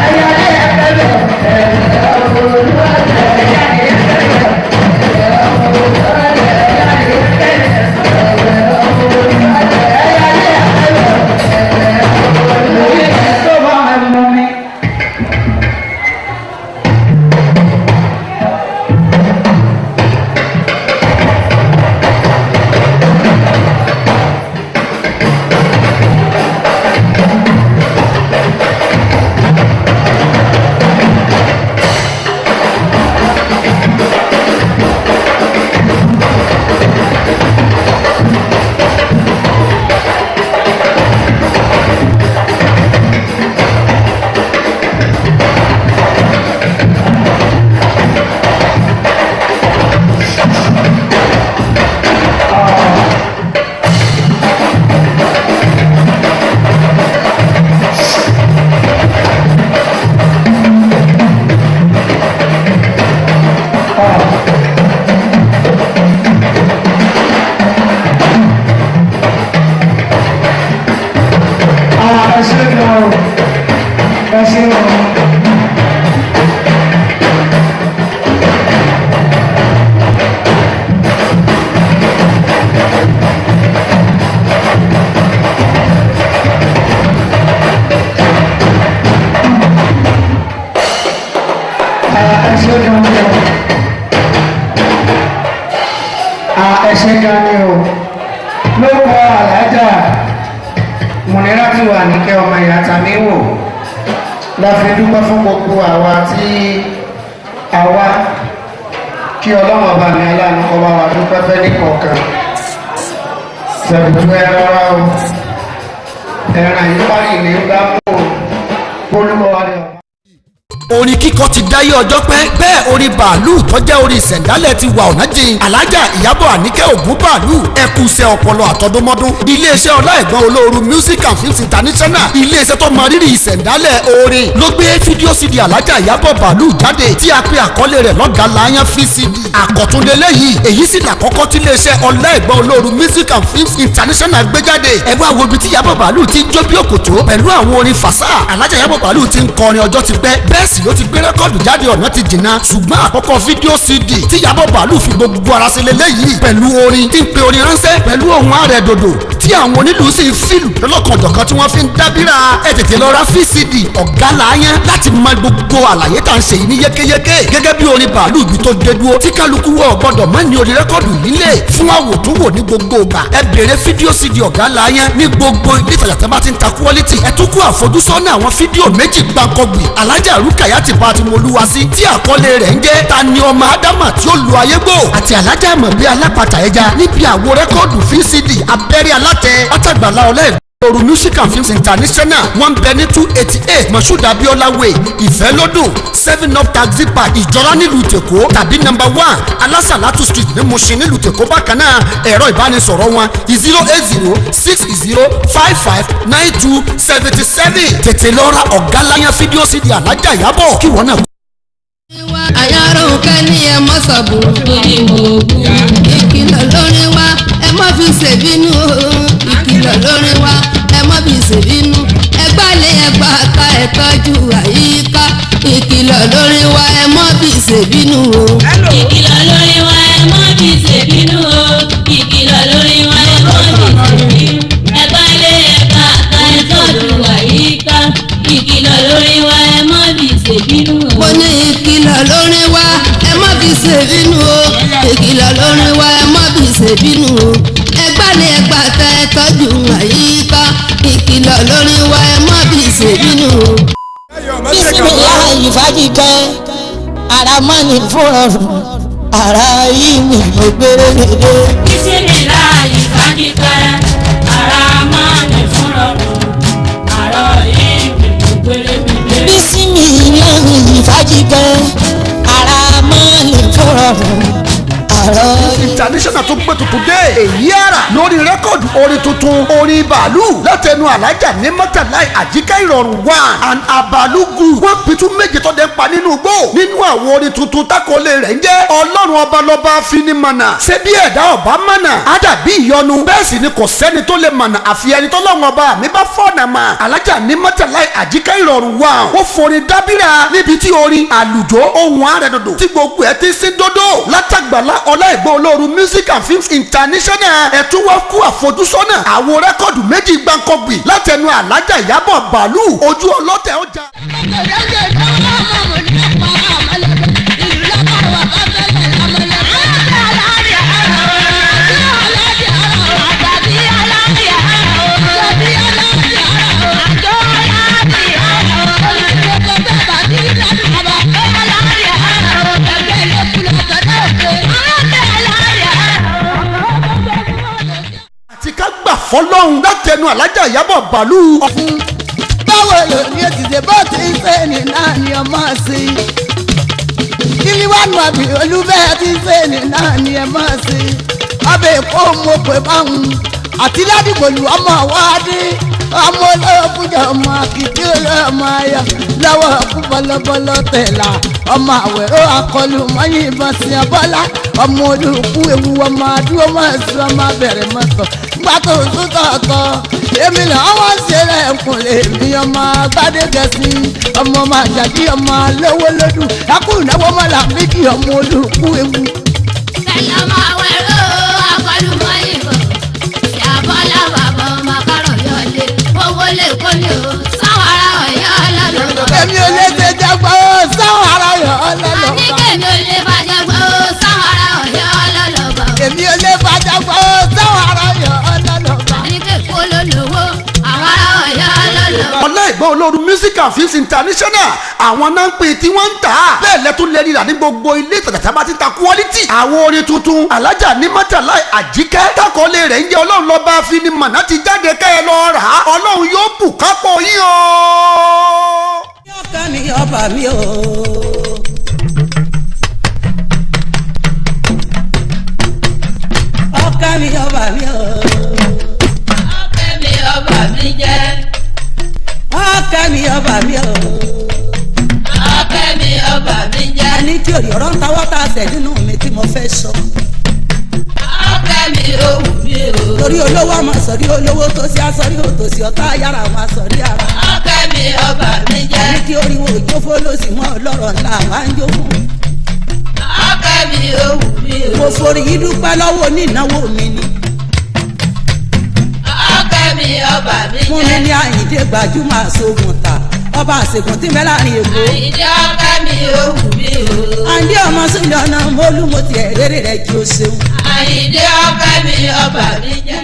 [SPEAKER 3] Ayọ̀lẹ̀ ẹ̀fẹ̀ bẹ̀
[SPEAKER 4] Ẹ ṣé gan o, ẹ ṣé gan o. Ẹ ṣé gan ni o. Ẹ ṣé gan ni o. Ló kọ àlájà Mùníràtù Àníkẹ́ ọmọ ìyá tàmí wò la fi dúpẹ́ fún gbogbo àwa tí àwa kí ọlọ́run ọba mi aláàánú kó bá wa dúpẹ́ fẹ́ ní kọ̀ọ̀kan tẹ̀bùtù ẹ rárá o ẹran yìí bá ìní bá mú o olúwa wa ni ọba.
[SPEAKER 9] Orin kíkọ ti dáyé ọjọ́ pẹ́ bẹ́ẹ̀ orin bàálù tó jẹ́ orin ìṣẹ̀dálẹ̀ ti wà ọ̀nà jìn. Alájà Ìyábọ̀ Àníkẹ́ Ògún bàálù ẹkùsẹ̀ ọpọlọ àtọdúnmọ́dún. Iléeṣẹ́ ọlá ẹ̀gbọ́n olóoru Music and Films International, iléeṣẹ́ tó mọ rírì ìṣẹ̀dálẹ̀ orin ló gbé fídíò CD Alájà Ìyábọ̀ bàálù jáde tí a pe àkọlé rẹ̀ lọ́gàá láyán VCD. Àkọ́túndélé yìí èyí sì làkọ́kọ́ tí iléeṣẹ́ ọlá ẹ̀gbọ́n olóoru Music and Films International gbé jáde. Ẹ wá wo ibi tí Ìyábọ̀ bàálù ti ń jó bí òkòtó pẹ̀lú àwọn orin fàṣà. Alájà Ìyábọ̀ bàálù ti ń kọrin ọjọ́ ti pẹ́ bẹ́ẹ̀ sì ló ti gbé rẹ́kọ̀dù jáde ọ̀nà ti jìnnà, ṣùgbọ́n àkọ́kọ́ fídíò CD tí Ìyábọ̀ bàálù fi gbogbo ara ṣe lélẹ́yìí pẹ̀lú orin tí ń pe orin ránṣẹ́ pẹ̀lú ohùn ààrẹ dòdò tí àwọn onílù sì ń fìlù lọ́lọ́kanjọ̀kan tí wọ́n fi ń dábìrà. Ẹ tètè lọ ra VCD ọ̀gá làáyán láti mọ gbogbo àlàyé tá à ń ṣe yìí ní yékéyéké gẹ́gẹ́ bí orin bàálù ibi tó dé dúró tí kálukú wọ̀ gbọ́dọ̀ má ní orin rẹ́kọ̀dù yìí lè fún àwòtúnwò ní gbogbo ìgbà. Ẹ bèrè fídíò CD ọ̀gá làáyán ní gbogbo ilé ìtajà tí wọ́n bá ti ń ta quality. Ẹ tún kú àfojúsọ́nà àwọn fídíò méjì gbàǹkọ̀gbì Alájà Rúkàyà ti bá ti mọlúwa sí tí àkọlé rẹ̀ ń jẹ́ ta ni ọmọ ádámà tí ó lu ayé gbò àti Alájà Àmọ̀bí alápàtà ẹja níbi àwo rẹ́kọ̀dù VCD abẹ́rẹ́ alátẹ látàgbàlá ọlẹ́ Oru Music and Films International wọ́n bẹ ní 288 Moshood Abiola Way, Ìfẹ́lódùn, 7 Up Taxi Park, Ìjọra nílùú Tèkó tàbí number 1 Alásàlátù Street ní Mushin nílùú Tèkó. Bákan náà ẹ̀rọ ìbánisọ̀rọ̀ wọn 08060559277. Tètè lọ ra ọ̀gá láyán fídíò CD Alájà Ìyábọ̀ kí wọ́n náà.
[SPEAKER 10] Àyàrò kẹ́ni ẹ mọ́ sọ̀bù lórí òògùn. Ìkìlọ̀ lórí wa ẹ má fi ṣèbínú o. Ìkìlọ̀ lórí wa ẹ má fi ṣèbínú. Ẹ gbálẹ̀ ẹ gbàtà ẹ tọ́jú àyíká. Ìkìlọ̀ lórí wa ẹ má fi ṣèbínú o.
[SPEAKER 7] Ìkìlọ̀ lórí wa ẹ má fi ṣèbínú o. Ìkìlọ̀ lórí wa ẹ má fi ṣèbínú. Ẹ gbálẹ̀ ẹ gbàtà ẹ tọ́jú àyíká. Ìkìlọ̀ lórí wa ẹ má fi ṣèbínú o.
[SPEAKER 10] Mo ní ìkìlọ̀ lórí wa ẹ má fi ṣèbínú o. Ìkìlọ̀ lórí wa ẹ má fi ṣèbínú. ṣèbínú o. Ẹgbà ni ẹgbà tẹ tọ́jú àyíká. Ìkìlọ̀ lórí wa ẹ má fi ṣèbínú o.
[SPEAKER 7] Bisimilahi fàjíkẹ́ ara mọ́ni fúnrọ̀rùn ara yìí mi ò gbére lédè.
[SPEAKER 11] Bisimilahi fàjíkẹ́ ara mọ́ni fúnrọ̀rùn ara yìí mi ò gbére lédè.
[SPEAKER 7] Bisimilahi fàjíkẹ́ ara mọ́ni fúnrọ̀rùn.
[SPEAKER 9] International tó gbé tuntun dé èyí ara lórí rẹ́kọ̀dù orin tuntun orin bàálù látẹnu alájà ní mọ́tàláì àjíkẹ́ ìrọ̀rùn one and abalugu wọ́n pitú méje tó dé pa nínú igbó nínú àwọn orin tuntun tákọlé rẹ̀ ń jẹ́ ọlọ́run ọba lọ́ba finimọ̀nà ṣé bí ẹ̀dá ọba mọ̀nà á dàbí ìyọnu bẹ́ẹ̀ sì ni kò sẹ́ni tó lè mọ̀nà àfi ẹni tó lọ́wọ́n ọba mi bá fọ̀nà mà alájà ní mọ́tàláì àjíkẹ́ ìrọ̀rùn one ó forin dábìrà níbi tí orin àlùjọ ohun àrẹ̀dòdò tí gbogbo ẹ̀ ti sí dódò látàgbàlá ọláìgbọ́ olóoru music and films international ẹ̀tún wá kú àfojúsọ́nà àwọn rẹ́kọ̀dù méjì gbáǹkọ́gbì látẹnu alájà ìyábọ̀ bàálù ojú ọlọ́tẹ̀ ọjà. Fọlọ́hún látẹnu alájà ìyábọ̀ bàálù.
[SPEAKER 12] Báwo ló ní ètùtù bó ti ń ṣe ní náà ni ọmọ sí i? Kíni wàá nù àbí olúbẹ́ ti ń ṣe ní náà ni ẹ mọ̀ sí i? Ọbẹ̀ èkó mo pè báwọn àti ládìgbòlù ọmọ wáádé ọmọ olóògùnjọ ọmọ akìkí ọmọ ayọ lọ́wọ́ kú bọ́lọ́bọ́lọ́ tẹ̀lá ọmọ àwẹ̀rọ akọlù mọ́yìn ìbọn sí ọbọ́lá ọmọ olùkú ewu ọmọ adúró mọ́ ẹ̀sùn ọmọ abẹ̀rẹ̀ mọ́tọ̀ gbàtò sùtọ̀tọ̀ èmi làwọn ṣe rẹ̀ kùn lèmi ọmọ agbádẹ́gẹ̀sì ọmọ màjàdí ọmọ alówó lódù akúnáwó mọ́là méjì ọmọ olùkú ewu.
[SPEAKER 11] Tẹ̀lé ọmọ àwẹ̀rọ akọlù mọ́yìn ìbọn sí abọ́lá bàbá ọmọ akárọ̀ yọ̀ọ́lé owó lè kólé o sáwọn ará ọ̀yọ́ lọ́lọ́.
[SPEAKER 12] Èmi ò lè ṣe jẹgbọ́ sáwọn ará ọ̀yọ́ lọ́lọ́.
[SPEAKER 11] Àní kèmi ò lè bàjẹ́gbọ́ sáwọn ará ọ̀yọ́ lọ́lọ́.
[SPEAKER 12] Èmi ò lè bàjẹ́gbọ́ sáwọn ará ọ̀yọ́ lọ́lọ́.
[SPEAKER 11] Àní kèkó ló lówó àwọn ará ọ̀yọ́ lọ́lọ́.
[SPEAKER 9] ọláìgbọ́n olóoru music and films international àwọn náà ń pè tí wọ́n ń tà á bẹ́ẹ̀ lẹ́tún lẹ́rìí rà ní gbogbo ilé ìtajà tá a bá ti ta quality. Àwọn orin tuntun alájà ní mọ́tàlá àjíkẹ́ tákọ́lé rẹ̀ ń jẹ́ ọlọ́run lọ́ba afinimọ̀nà ti jáde kẹ́ ẹ lọ́ọ́ rà á ọlọ́run yóò bù kápọ̀ yín o.
[SPEAKER 3] Ọkọ mi ọba mi o. Ọkọ mi ọba mi o.
[SPEAKER 11] Ọkọ mi ọba mi jẹ́.
[SPEAKER 3] Ọkọ mi ọba mi o.
[SPEAKER 11] Ọkọ mi ọba mi jẹ́.
[SPEAKER 3] Ẹni tí òrì ọ̀rọ̀ ń tawọ́ ta sẹ̀ nínú mi tí mo fẹ́ sọ.
[SPEAKER 11] Ọkọ mi ò wù mí o.
[SPEAKER 3] Torí olówó ọmọ sọ̀rí olówó tó sí asọ̀rí òtòsí ọ̀tá yàrá àwọn asọ̀rí ara.
[SPEAKER 11] Ọkọ mi ọba mi jẹ́.
[SPEAKER 3] Ẹni tí orí wo òjòfó ló sì mọ́ ọlọ́rọ̀ ńlá wa ń jó fún.
[SPEAKER 11] Ọkọ mi ò wù mí o.
[SPEAKER 3] Mo forí yí dúpẹ́ lọ́wọ́ onínáwó mi ni.
[SPEAKER 11] Ọkọ mi ọba mi jẹ́.
[SPEAKER 3] Fún mi ní Àyìndé gbajúmọ̀ àṣogun ta ọba àṣegùn tí mẹ́láàrin Èkó.
[SPEAKER 11] Àyìndé ọkọ mi ò wù mí o.
[SPEAKER 3] Àyìndé ọmọ sílẹ̀ ọ̀nà mọ́lú mo tiẹ̀ rere rẹ̀ jí o ṣeun.
[SPEAKER 11] Àyìndé ọkọ mi ọba mi jẹ́.